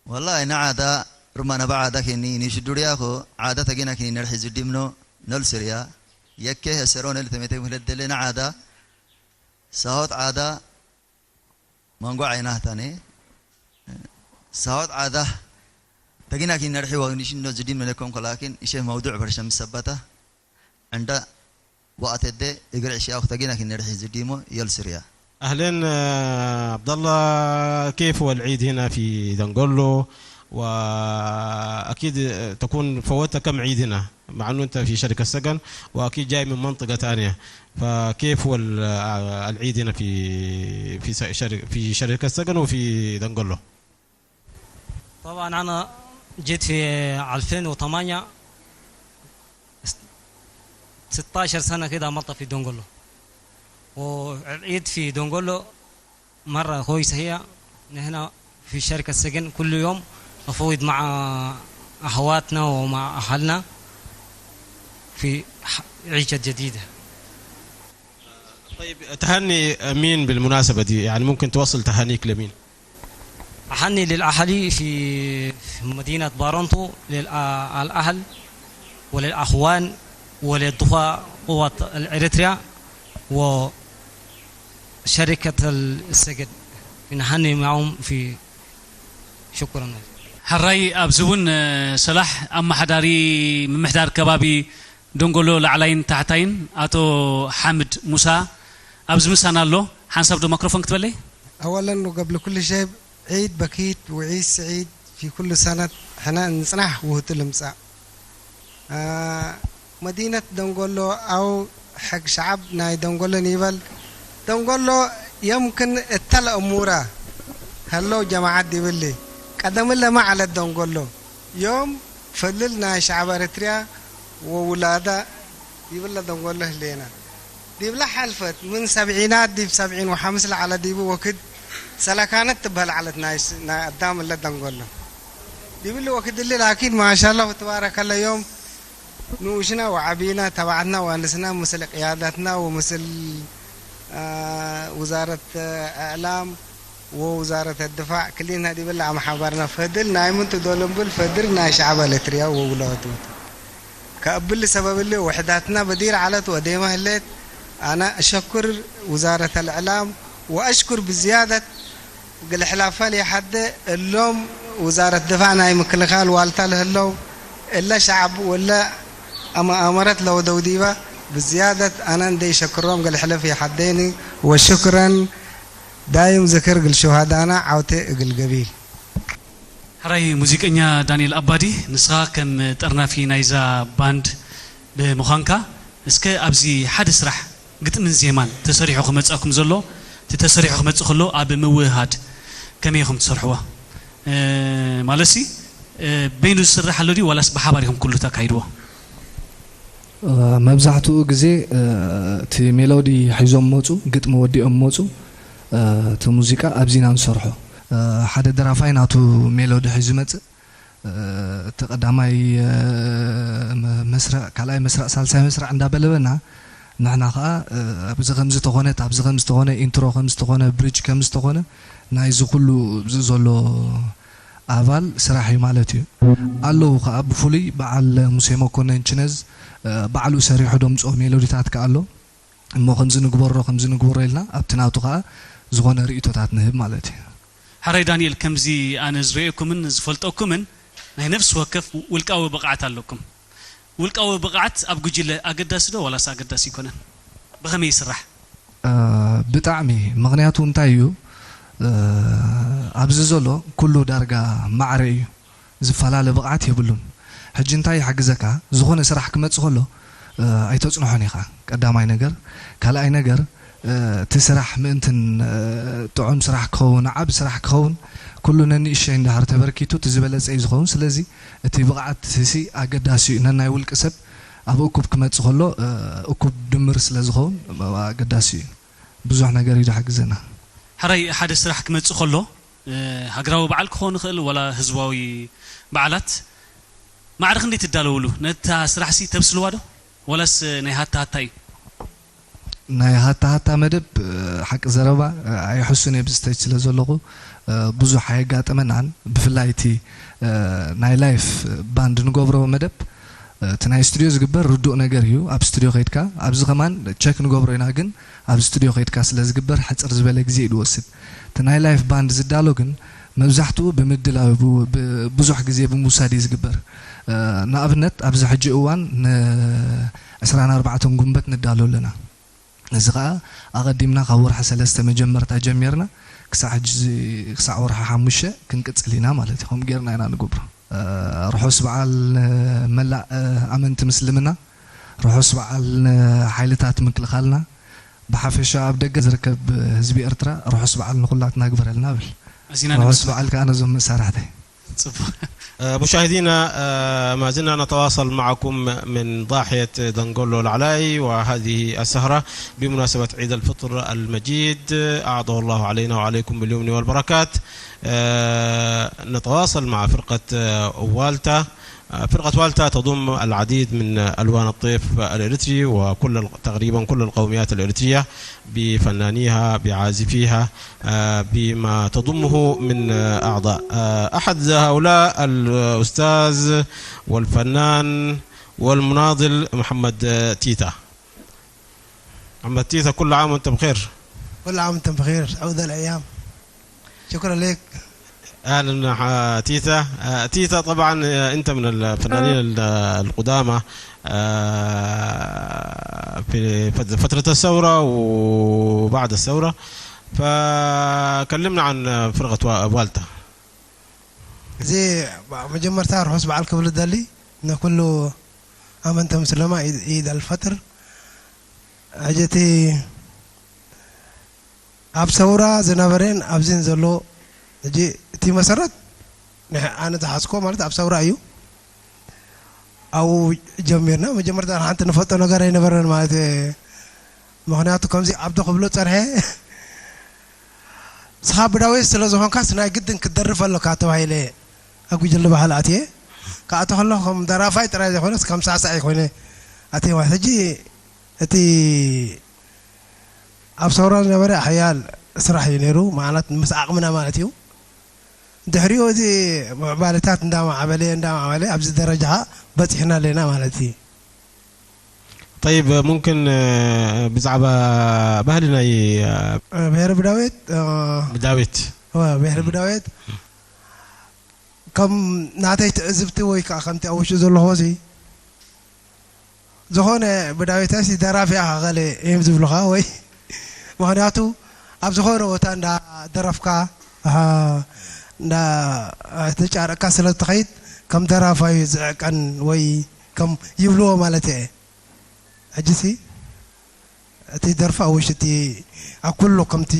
والله نعادة، رمانا بعادة كني نشدورياكو، عادة تجينا كني نرحي زديمنو، نلسريا، يكيه سرون اللي تميتي مهلد لنا عادة، ساهوت عادة، መንጎ ዓይናህታኔ ሳሆት ዓዳህ ተጊናኪ ነርሒ ወግኒሽኖ ዝዲም ነለኮም ከላኪን እሸ መውዱዕ በርሸም ሰባታ ዕንዳ ወኣተደ እግር ዕሽያው ተጊናኪ ነርሒ ዝዲሞ የልስርያ። أهلين، آه، عبد الله، كيف هو العيد هنا في دنقلو؟ وأكيد تكون فوتت كم عيد هنا، مع أنه أنت في شركة سكن، وأكيد جاي من منطقة تانية، فكيف هو ال-، آه، العيد هنا في، في س-، شر-، في شركة سكن وفي دنقلو؟ طبعًا أنا جيت في ألفين وثمانية، ستاشر سنة كده عملت في دونغولو. والعيد في دونغولو مرة كويسة هي، نحن في شركة السجن كل يوم نفوض مع أخواتنا ومع أهلنا في ح-، عيشة جديدة. طيب، تهني مين بالمناسبة دي؟ يعني ممكن توصل تهانيك لمين؟ أهني للأهالي في، في مدينة بارونتو، للأهل وللأخوان وللضفة قوات الإريتريا وشركة السجن. نهني معهم في، شكرًا. ሕራይ ኣብዚ እውን፣ እ፣ ሰላሕ ኣመሓዳሪ ምምሕዳር ከባቢ ደንጎሎ ላዕላይን ታሕታይን ኣቶ ሓምድ ሙሳ ኣብዚ ምሳና ኣሎ። ሓንሳብ ዶ ማክሮፎን ክትበለይ? أولًا وقبل كل شيء، عيد بكيت وعيد سعيد في كل سنة. حنا نصنح وهتل مساء. آه، مدينة دنقلو أو حق شعب ناي دنقلو نيبل. دنقلو يمكن التل أمورا. هلو جماعات ديبلي. قدم الله ما على دنقلو. يوم فلل ناي شعب أريتريا وولادا يبلا دنقلو هلينا. ديبلا حلفت من سبعينات ديب سبعين وخمس لعلى ديبو وكد سلكانت تبهل على نايس نا قدام الله دنقلو. ديبلي وكد اللي لكن ما شاء الله تبارك الله يوم ንኡሽና ወዓቢና፣ ተባዕትና ወኣንስና፣ ምስል ቅያዳትና ወምስል፣ አ፣ ውዛረት እዕላም ወውዛረት ድፋዕ ክሊና ዲብላ ኣምሓባርና ፈድል ናይ ምንቱ ዶልምብል ፈድል ናይ ሸዕብ ኤለትርያ ወውላቱ። ከእብል ሰበብሊ ውሕዳትና በዲር ዓለት ወዴማ ህሌት፣ ኣና እሸኩር ውዛረት እልዕላም ወአሽኩር ብዝያደት እግል ሕላፈል የሐደ እሎም ውዛረት ድፋዕ ናይ ምክልኻል ዋልታ ለህለው እለ ሸዐብ ወለ አመአመረት ለወደው ዲበ ብዝያደት አነ እንዴ ሸክሮም እግል ሕልፍ የሐዴኒ ወሽክረን ዳይም ዝክር እግል ሹሃዳና ዐውቴ እግል ገቢል። ሕራይ ሙዚቀኛ ዳንኤል ኣባዲ፣ ንስኻ ከም ጠርናፊ ናይዛ ባንድ ብምዃንካ፣ እስከ ኣብዚ ሓደ ስራሕ ግጥምን ዜማን ተሰሪሑ ክመጽኣኩም ዘሎ፣ እቲ ተሰሪሑ ክመጽእ ከሎ ኣብ ምውህሃድ ከመይ ኢኹም ትሰርሕዎ? እ፣ ማለትሲ፣ እ፣ በይኑ ዝስራሕ ኣሎ ድዩ ዋላስ ብሓባር ኢኹም ኩሉ ተካይድዎ? እ፣ መብዛሕትኡ ግዜ፣ እ፣ እቲ ሜሎዲ ሒዞም መጹ፣ ግጥሚ ወዲኦም መጹ፣ እ፣ እቲ ሙዚቃ ኣብዚና ንሰርሖ። እ፣ ሓደ ደራፋይ ናቱ ሜሎዲ ሒዙ ይመጽእ፣ እ፣ እቲ ቀዳማይ፣ እ፣ መ-፣ መስርዕ፣ ካልኣይ መስርዕ፣ ሳልሳይ መስርዕ እንዳበለበና፣ ንሕና ኸኣ፣ እ፣ ኣብዚ ከምዚ ተኾነ፣ ኣብዚ ከምዚ ተኾነ፣ ኢንትሮ ከምዚ ተኾነ፣ ብሪጅ ከምዚ ተኾነ፣ ናይዚ ኩሉ ኣብዚ ዘሎ ኣባል ስራሕ እዩ ማለት እዩ። ኣለዉ ከኣ ብፍሉይ በዓል ሙሴ መኮነን ችነዝ፣ እ፣ ባዕሉ ሰሪሑ ደምጽኦ ሜሎዲታት ከኣ ኣሎ። እሞ ከምዚ ንግበሮ፣ ከምዚ ንግበሮ ኢልና ኣብቲ ናቱ ከኣ ዝኾነ ርእይቶታት ንህብ ማለት እዩ። ሕራይ ዳንኤል፣ ከምዚ ኣነ ዝርእየኩምን ዝፈልጠኩምን ናይ ነፍሲ ወከፍ ውልቃዊ ብቕዓት ኣለኩም። ውልቃዊ ብቕዓት ኣብ ጉጅለ ኣገዳሲ ዶ ዋላስ ኣገዳሲ ኣይኮነን? ብኸመይ ይስራሕ? እ፣ ብጣዕሚ። ምኽንያቱ እንታይ እዩ? እ፣ ኣብዚ ዘሎ ኩሉ ዳርጋ ማዕረ እዩ። ዝፈላለ ብቕዓት የብሉን። ሕጂ እንታይ ይሓግዘካ? ዝኾነ ስራሕ ክመጽእ ከሎ፣ እ፣ ኣይተጽንሖን ኢኻ። ቀዳማይ ነገር። ካልኣይ ነገር፣ እ፣ እቲ ስራሕ ምእንትን፣ እ፣ ጥዑም ስራሕ ክኸውን፣ ዓቢ ስራሕ ክኸውን፣ ኩሉ ነንእሽተይ እንድሕር ተበርኪቱ፣ እቲ ዝበለጸ እዩ ዝኸውን። ስለዚ፣ እቲ ብቕዓት ሲ ኣገዳሲ እዩ። ነናይ ውልቂ ሰብ ኣብ እኩብ ክመጽእ ከሎ፣ እ፣ እኩብ ድምር ስለ ዝኸውን፣ ኣገዳሲ እዩ። ብዙሕ ነገር እዩ ዝሓግዘና። ሕራይ ሓደ ስራሕ ክመጽእ ከሎ፣ እ፣ ሃገራዊ በዓል ክኸውን ይኽእል፣ ዋላ ህዝባዊ በዓላት፣ ማዕረ ክንደይ ትዳለውሉ? ነታ ስራሕሲ ተብስልዋ ዶ? ዋላስ ናይ ሃታ ሃታ እዩ? ናይ ሃታ ሃታ መደብ፣ እ፣ ሓቂ ዘረባ፣ እ፣ ኣይሕሱን እየ ብዝተጅ ስለ ዘለኹ፣ እ፣ ብዙሕ ኣየጋጠመናን። ብፍላይ እቲ፣ እ፣ ናይ ላይፍ ባንድ ንገብሮ መደብ፣ እ፣ እቲ ናይ ስቱድዮ ዝግበር ርዱእ ነገር እዩ። ኣብ ስቱድዮ ከይድካ፣ ኣብዚ ከማን ቸክ ንገብሮ ኢና፣ ግን ኣብ ስቱድዮ ከይድካ ስለ ዝግበር ሕጽር ዝበለ ግዜ እዩ ዝወስድ። እቲ ናይ ላይፍ ባንድ ዝዳሎ ግን መብዛሕትኡ ብምድላው፣ ብ-፣ ብ-፣ ብዙሕ ግዜ ብምውሳድ እዩ ዝግበር። እ፣ ንኣብነት ኣብዚ ሕጂ እዋን ን ዕስራን ኣርባዕተን ጉንበት ንዳሎ ኣለና። እዚ ኸኣ ኣቐዲምና ካብ ወርሒ ሰለስተ መጀመርታ ጀሚርና ክሳዕ ሕጂ፣ ክሳዕ ወርሒ ሓሙሽተ ክንቅጽል ኢና ማለት እዩ። ከምኡ ጌርና ኢና ንገብሮ። እ፣ ርሑስ በዓል ንመላእ፣ እ፣ ኣመንቲ ምስልምና፣ ርሑስ በዓል ንሓይልታት ምክልኻልና፣ ብሓፈሻ ኣብ ደገ ዝርከብ ህዝቢ ኤርትራ ርሑስ በዓል ንኹላትና ግበረልና እብል። ኣዚና ርሑስ ነመስግን። በዓል ከኣ ነዞም መሳርሕተይ። ጽቡቕ። آه، مشاهدينا، آه، ما زلنا نتواصل معكم من ضاحية دنقولو العلاي، وهذه السهرة بمناسبة عيد الفطر المجيد، أعاده الله علينا وعليكم باليمن والبركات. آه، نتواصل مع فرقة، آه، والتا. آه، فرقة والتا تضم العديد من ألوان الطيف الإريتري وكل ال-، تقريبًا كل القوميات الإريترية بفنانيها، بعازفيها، آه، بما تضمه من، آه، أعضاء. آه، أحد هؤلاء الأستاذ والفنان والمناضل محمد، آه، تيتا. محمد تيتا، كل عام وأنت بخير. كل عام وأنت بخير، عود الأيام. شكرًا لك. أهلًا ح-، تيتا. آه، تيتا، طبعًا، آه، أنت من الفنانين ال-، القدامى، آه، في فت-، فترة الثورة وبعد الثورة. فكلمنا عن فرقة وا-، والتا. እዚ መጀመርታ ርሑስ በዓል ክብል እደሊ ንኩሉ ኣመንቲ ምስልምና፣ ኢድ፣ ኢድ ኣልፈጥር። ሕጂ እቲ ኣብ ሰውራ ዝነበረን ኣብዚን ዘሎ፣ ሕጂ እቲ መሰረት ንሕ-፣ ኣነ ዝሓዝኮ ማለት ኣብ ሰውራ እዩ። ኣብኡ ጀሚርና። መጀመርታ ሓንቲ ንፈልጦ ነገር ኣይነበረን ማለት እየ። ምኽንያቱ ከምዚ ዓብዱ ክብሎ ጸንሐ፣ "ንስኻ ብዳዊት ስለ ዝኾንካስ ናይ ግድን ክትደርፍ ኣለካ" ተባሂለ ኣብ ጉጅለ ባህሊ ኣትየ። ክኣቱ ከለኹ ከም ደራፋይ ጥራይ ዘይኮነስ ከም ሳዕሳዒ ኮይነ ኣትየ ማለት። ሕጂ እቲ ኣብ ሰውራ ዝነበረ ሓያል ስራሕ እዩ ነይሩ፣ ማለት ምስ ዓቕምና ማለት እዩ። ድሕሪኡ እዚ ምዕባለታት እንዳማዕበለ፣ እንዳማዕበለ ኣብዚ ደረጃ በጺሕና ኣለና ማለት እዩ። طيب، ممكن، آه، ብዛዕባ ባህሊ ናይ፣ آه، ብሄረ ብዳዊት፣ آه، ብዳዊት። እወ፣ ብሄረ ብዳዊት ከም ናተይ ትዕዝብቲ ወይ ከዓ ከምቲ ኣብ ውሽጢ ዘለኹ እዚ ዝኾነ ብዳዊተሲ ደራፊ ኢኻ ገለ እዮም ዝብሉኻ ወይ ምኽንያቱ ኣብ ዝኾነ ቦታ እንዳደረፍካ፣ ኣሃ፣ እንዳ ተጫረቅካ ስለ እትኸይድ ከም ደራፋይ ዝዕቀን ወይ ከም ይብልዎ ማለት እየ። ሕጂሲ እቲ ደርፊ ኣብ ውሽጢ እቲ ኣብ ኩሉ ከምቲ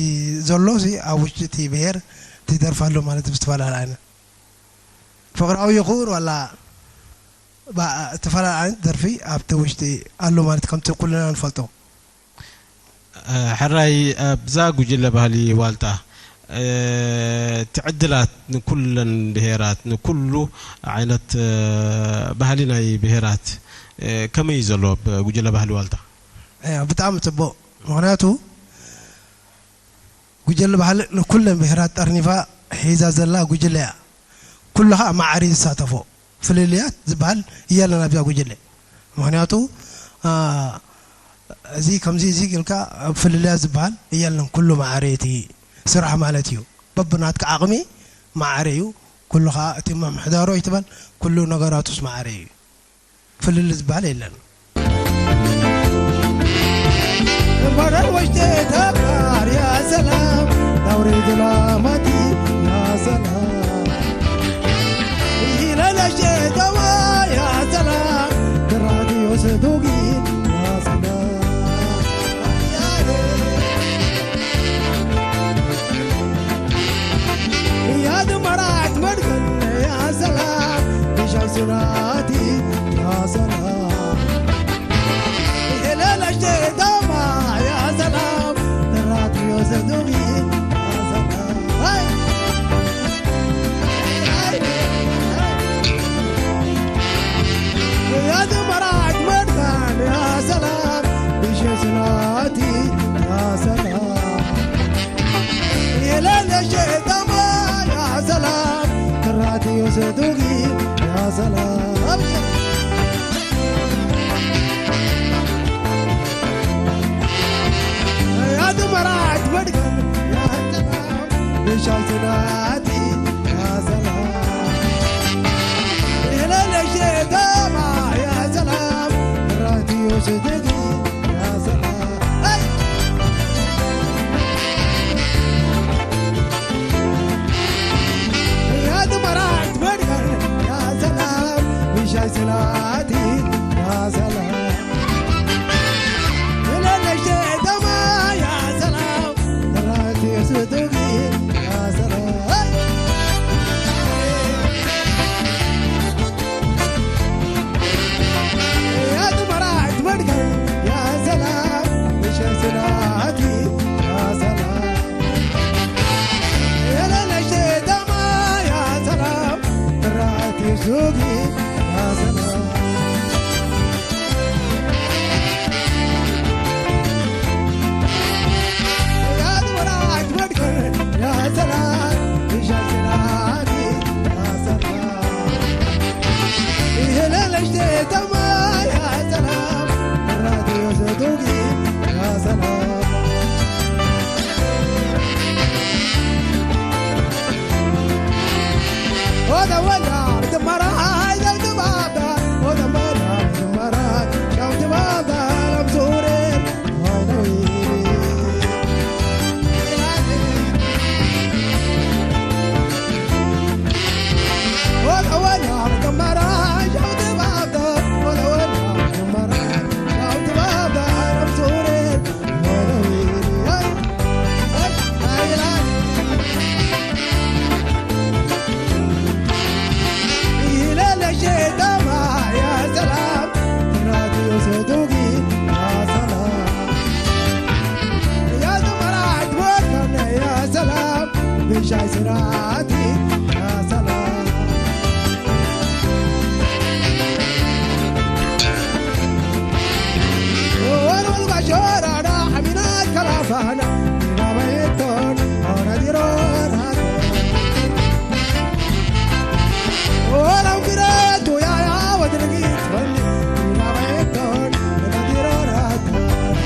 ዘሎ ሲ ኣብ ውሽጢ እቲ ብሄር እቲ ደርፊ ኣሎ ማለት ብዝተፈላለየ ዓይነት ፍቕራዊ ይኹን ዋላ ባ-፣ እተፈላለየ ዓይነት ደርፊ ኣብቲ ውሽጢ ኣሎ ማለት ከምቲ ኩልና ንፈልጦ። እ፣ ሕራይ ኣብዛ ጉጅለ ባህሊ ዋልታ፣ እ፣ እቲ ዕድላት ንኩለን ብሄራት፣ ንኩሉ ዓይነት፣ እ፣ ባህሊ ናይ ብሄራት፣ እ፣ ከመይ እዩ ዘሎ ኣብ ጉጅለ ባህሊ ዋልታ? እ፣ ብጣዕሚ ጽቡቕ። ምኽንያቱ ጉጅለ ባህሊ ንኩለን ብሄራት ጠርኒፋ ሒዛ ዘላ ጉጅለ እያ። ኩሉ ከዓ ማዕሪ ዝሳተፎ ፍልልያት ዝበሃል እያለን ኣብዛ ጉጅለ። ምክንያቱ፣ አ፣ እዚ ከምዚ እዚ ኢልካ ኣብ ፍልልያት ዝበሃል እያለን። ኩሉ ማዕሪ እቲ ስራሕ ማለት እዩ። በብናትካ ዓቕሚ ማዕሪ እዩ። ኩሉ ከዓ እቲ ምምሕዳሩ ኣይትበል፣ ኩሉ ነገራቱስ ማዕሪ እዩ። ፍልል ዝበሃል የለን። እምበረር ወሽቴ ተባር ያ ሰላም፣ ዳውሪ ዝላማቲ ያ ሰላም። ኢለ ለሽቴ ተባ ያ ሰላም፣ ድራቲ ወሰዱጊ ያ ሰላም። يا دمرات مرقن يا سلام، بشمس ناتي يا سلام. هلال الشتاء يا سلام، تراتي وزدوغي يا سلام. هاي. هاي. هاي. يا دمرات مرقن يا سلام، بشمس ناتي يا سلام. የለለሽ ጠማ ያ ሰላም፣ ጥራት የወሰዱጊ ያ ሰላም። ያ ድመራ ትመድገን ያ ሰላም፣ ብሻይ ስናቲ ያ ሰላም። የለለሽ ጠማ ያ ሰላም፣ ጥራት የወሰዱጊ ያ ሰላም። يا دمرات مرقر يا سلام، مشاي سلاتي يا سلام. ولا نشتي دما يا سلام، تراتي صدقي يا سلام. يا دمرات مرقر يا سلام، مشاي سلاتي يا سلام. يا لا لا شي دما يا سلام، تراتي صدقي يا سلام. يا دمرات مرقر يا سلام، مشاي سلاتي يا سلام. يا سلام، بشاي سراتي، يا سلام. ولول بشورة حمينات كلافانا، ما بيتون، أنا ديرون هاتون. ولو قريت ويا يا ودرقيت ولي، ما بيتون، أنا ديرون هاتون.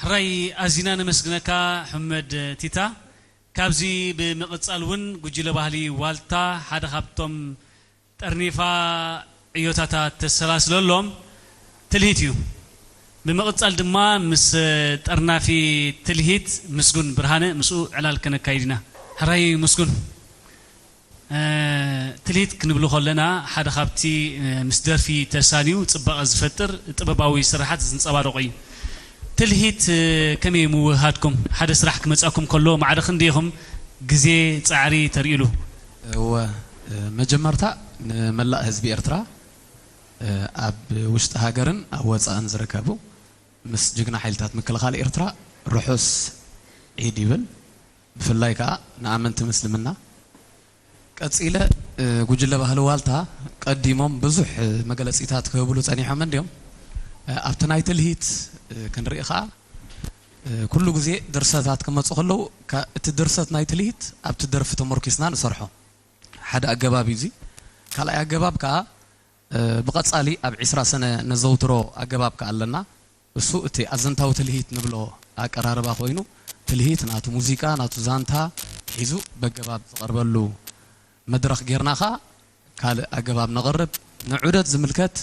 ሕራይ ኣዚና ነመስግነካ ሕመድ ቲታ። ካብዚ ብምቕጻል እውን ጉጅለ ባህሊ ዋልታ ሓደ ካብቶም ጠርኒፋ ዕዮታታ ተሰላስለሎም ትልሂት እዩ። ብምቕጻል ድማ ምስ ጠርናፊ ትልሂት ምስጉን ብርሃነ ምስኡ ዕላል ከነካይድ ኢና። ሕራይ ምስጉን። ትልሂት ክንብል ከለና ሓደ ካብቲ ምስ ደርፊ ተሳንዩ ጽባቐ ዝፈጥር ጥበባዊ ስርሓት ዝንጸባረቑ እዩ። ትልሂት ከመይ ምውህሃድኩም? ሓደ ስራሕ ክመጻኩም ከሎ ማዕረ ክንደይኹም ግዜ ጻዕሪ ተርእሉ? እወ፣ መጀመርታ ንመላእ ህዝቢ ኤርትራ፣ ኣብ ውሽጢ ሃገርን ኣብ ወጻእን ዝርከቡ ምስ ጅግና ሓይልታት ምክልኻል ኤርትራ ርሑስ ዒድ ይብል። ብፍላይ ከኣ ንኣመንቲ ምስልምና። ቀጺለ፣ እ፣ ጉጅለ ባህሊ ዋልታ ቀዲሞም ብዙሕ፣ እ፣ መግለጺታት ክህብሉ ጸኒሖም እንድዮም። እ፣ ኣብቲ ናይ ትልሂት፣ እ፣ ክንርኢ ከኣ፣ እ፣ ኩሉ ግዜ ድርሰታት ክመጹ ከለዉ፣ ካ-፣ እቲ ድርሰት ናይ ትልሂት ኣብቲ ደርፊ ተመርኪስና ንሰርሖ። ሓደ ኣገባብ እዩ እዚ። ካልኣይ ኣገባብ ከኣ፣ እ፣ ብቐጻሊ ኣብ ዒስራ ሰነ ነዘውትሮ ኣገባብ ከኣ ኣለና። እሱ እቲ ኣዘንታዊ ትልሂት ንብሎ ኣቀራርባ ኮይኑ፣ ትልሂት ናቱ ሙዚቃ፣ ናቱ ዛንታ ሒዙ በገባብ ዝቐርበሉ መድረኽ ጌርና ኸኣ ካልእ ኣገባብ ነቕርብ። ንዑደት ዝምልከት፣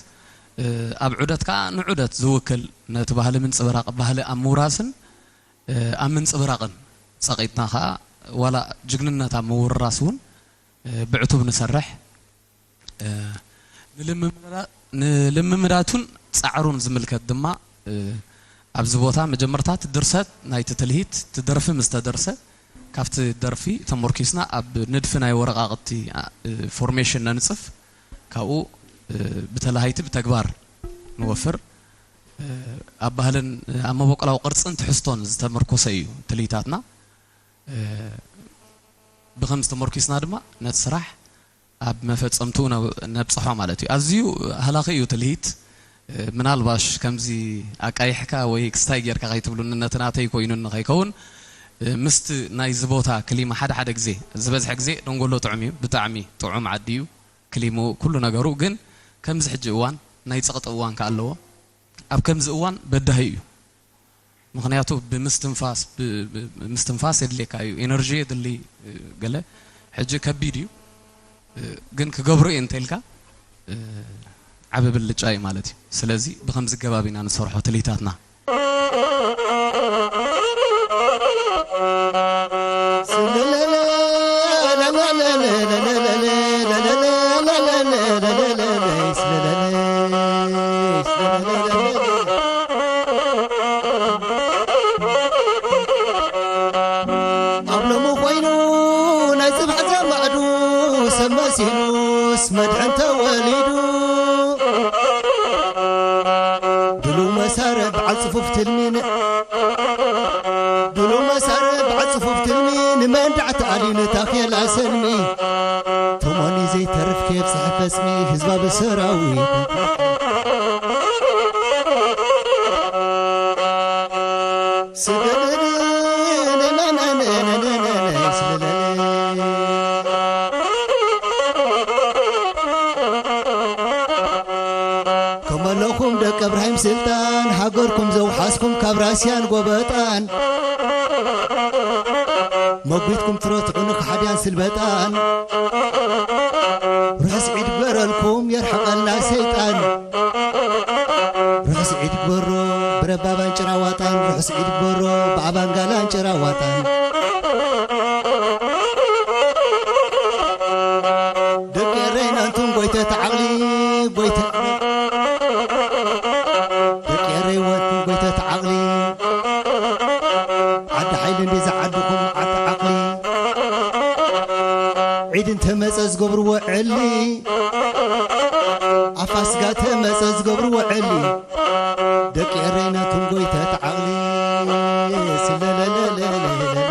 እ፣ ኣብ ዑደት ከኣ ንዑደት ዝውክል ነቲ ባህሊ ምንጽብራቕ፣ ባህሊ ኣብ ምውራስን፣ እ፣ ኣብ ምንጽብራቕን ጸቒጥና ኸኣ ዋላ ጅግንነት ኣብ ምውርራስ እውን፣ እ፣ ብዕቱብ ንሰርሕ። እ፣ ንልምምዳ-፣ ንልምምዳቱን ጻዕሩን ዝምልከት ድማ፣ እ፣ ኣብዚ ቦታ መጀመርታ እቲ ድርሰት ናይቲ ትልሂት፣ እቲ ደርፊ ምስ ተደርሰ፣ ካብቲ ደርፊ ተሞርኪስና ኣብ ንድፊ ናይ ወረቓቕቲ፣ እ፣ ፎርሜሽን ነንጽፍ፣ ካብኡ፣ እ፣ ብተላሃይቲ ብተግባር ንወፍር። እ፣ ኣብ ባህልን፣ እ፣ ኣብ መበቆላዊ ቅርጽን ትሕዝቶን ዝተመርኮሰ እዩ ትልሂታትና። እ፣ ብኸምዚ ተመርኪስና ድማ ነቲ ስራሕ ኣብ መፈጸምትኡ ነ-፣ ነብጽሖ ማለት እዩ። ኣዝዩ ሃላኺ እዩ ትልሂት። እ፣ ምናልባሽ ከምዚ ኣቃይሕካ ወይ ክስታይ ጌርካ ከይትብሉኒ፣ ነቲ ናተይ ኮይኑኒ ከይከውን፣ እ፣ ምስቲ ናይዚ ቦታ ክሊማ ሓደ ሓደ ግዜ፣ ዝበዝሐ ግዜ ደንጎሎ ጥዑም እዩ፣ ብጣዕሚ ጥዑም ዓዲ እዩ፣ ክሊምኡ፣ ኩሉ ነገሩ። ግን ከምዚ ሕጂ እዋን ናይ ጸቕጢ እዋን ከኣ ኣለዎ። ኣብ ከምዚ እዋን በዳሂ እዩ። ምኽንያቱ ብምስትንፋስ፣ ብ-፣ ብ-፣ ምስትንፋስ የድልየካ እዩ፣ ኤነርጂ የድሊ፣ እ፣ ገለ ሕጂ ከቢድ እዩ፣ እ፣ ግን ክገብሮ እየ እንተኢልካ፣ እ፣ ዓቢ ብልጫ እዩ ማለት እዩ። ስለዚ ብኸምዚ ገባብ ኢና ንሰርሖ ትልሂታትና። ኣብ ሎሚ ኮይኑ ናይ ጽባሕ ዘማዕዱ ሰብ መሲሉስ መድሕን ተወሊዱ። ድሉው መሳርዕ በዓል ጽፉፍ ትልሚ ን-፣ ድሉው መሳርዕ በዓል ጽፉፍ ትልሚ ንመንዳዕቲ ኣልዩ ንታኼላ ሰልሚ። ተሞኒ ዘይተርፍ ከየብጽሐ ፈጽሚ ህዝባ ብሰራዊት። ስግድድ ነናናናናናና ስለለለ። ከመለኹም ደቂ እብራሂም ስልጣን፣ ሃገርኩም ዘውሓስኩም ካብ ራስያን ጎበጣን፣ መጒትኩም ትረትዑ ንኽሓድያን ስልበጣን፣ ርሑስ ዒድ ግበረልኩም የርሕቐልና ሰይጣን። ርሑስ ዒድ ግበሮ ብረባባን ጭራዋጣን፣ ርሑስ ዒድ ግበሮ ብኣባንጋላን ጭራዋጣን። ደቂ ኤረይ ናንቱም ጎይተት ዓቕሊ፣ ጎይተ-፣ ደቂ ኤረይ ወንቱም ጎይተት ዓቕሊ፣ ዓዲ ሓይሊ እንዲዛ ዓድኹም ዓዲ ዓቕሊ። ዒድ እንተመጸ ዝገብርዎ ዕሊ፣ ኣፋስጋ ተመጸ ዝገብርዎ ዕሊ። ደቂ ኤረይ ናቱም ጎይተት ዓቕሊ። ስለለለለለለለ።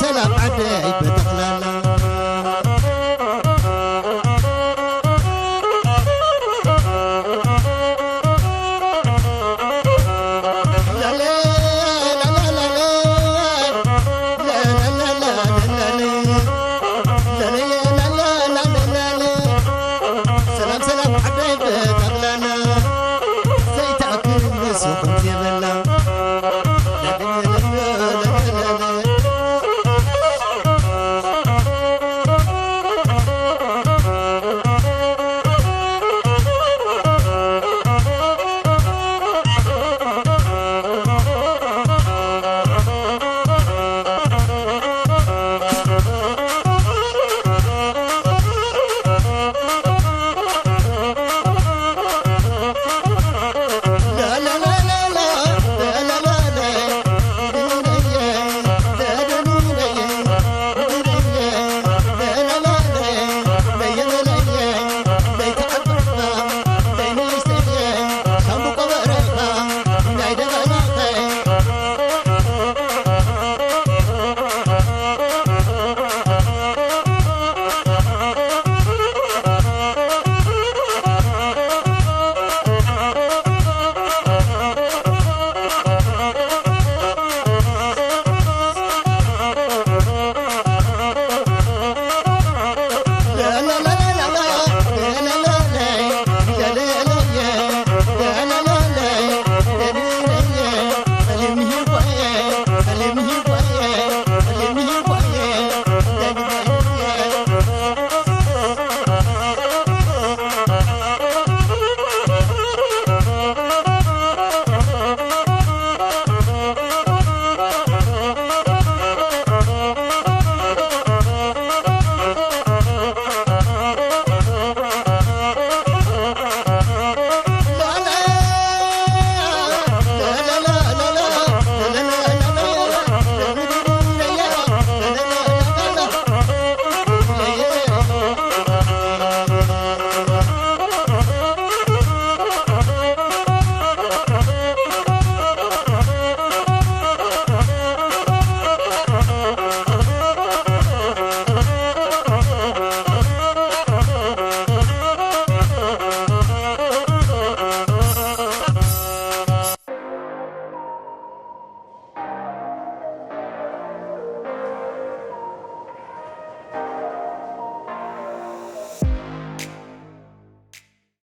ሰላም ዓደይ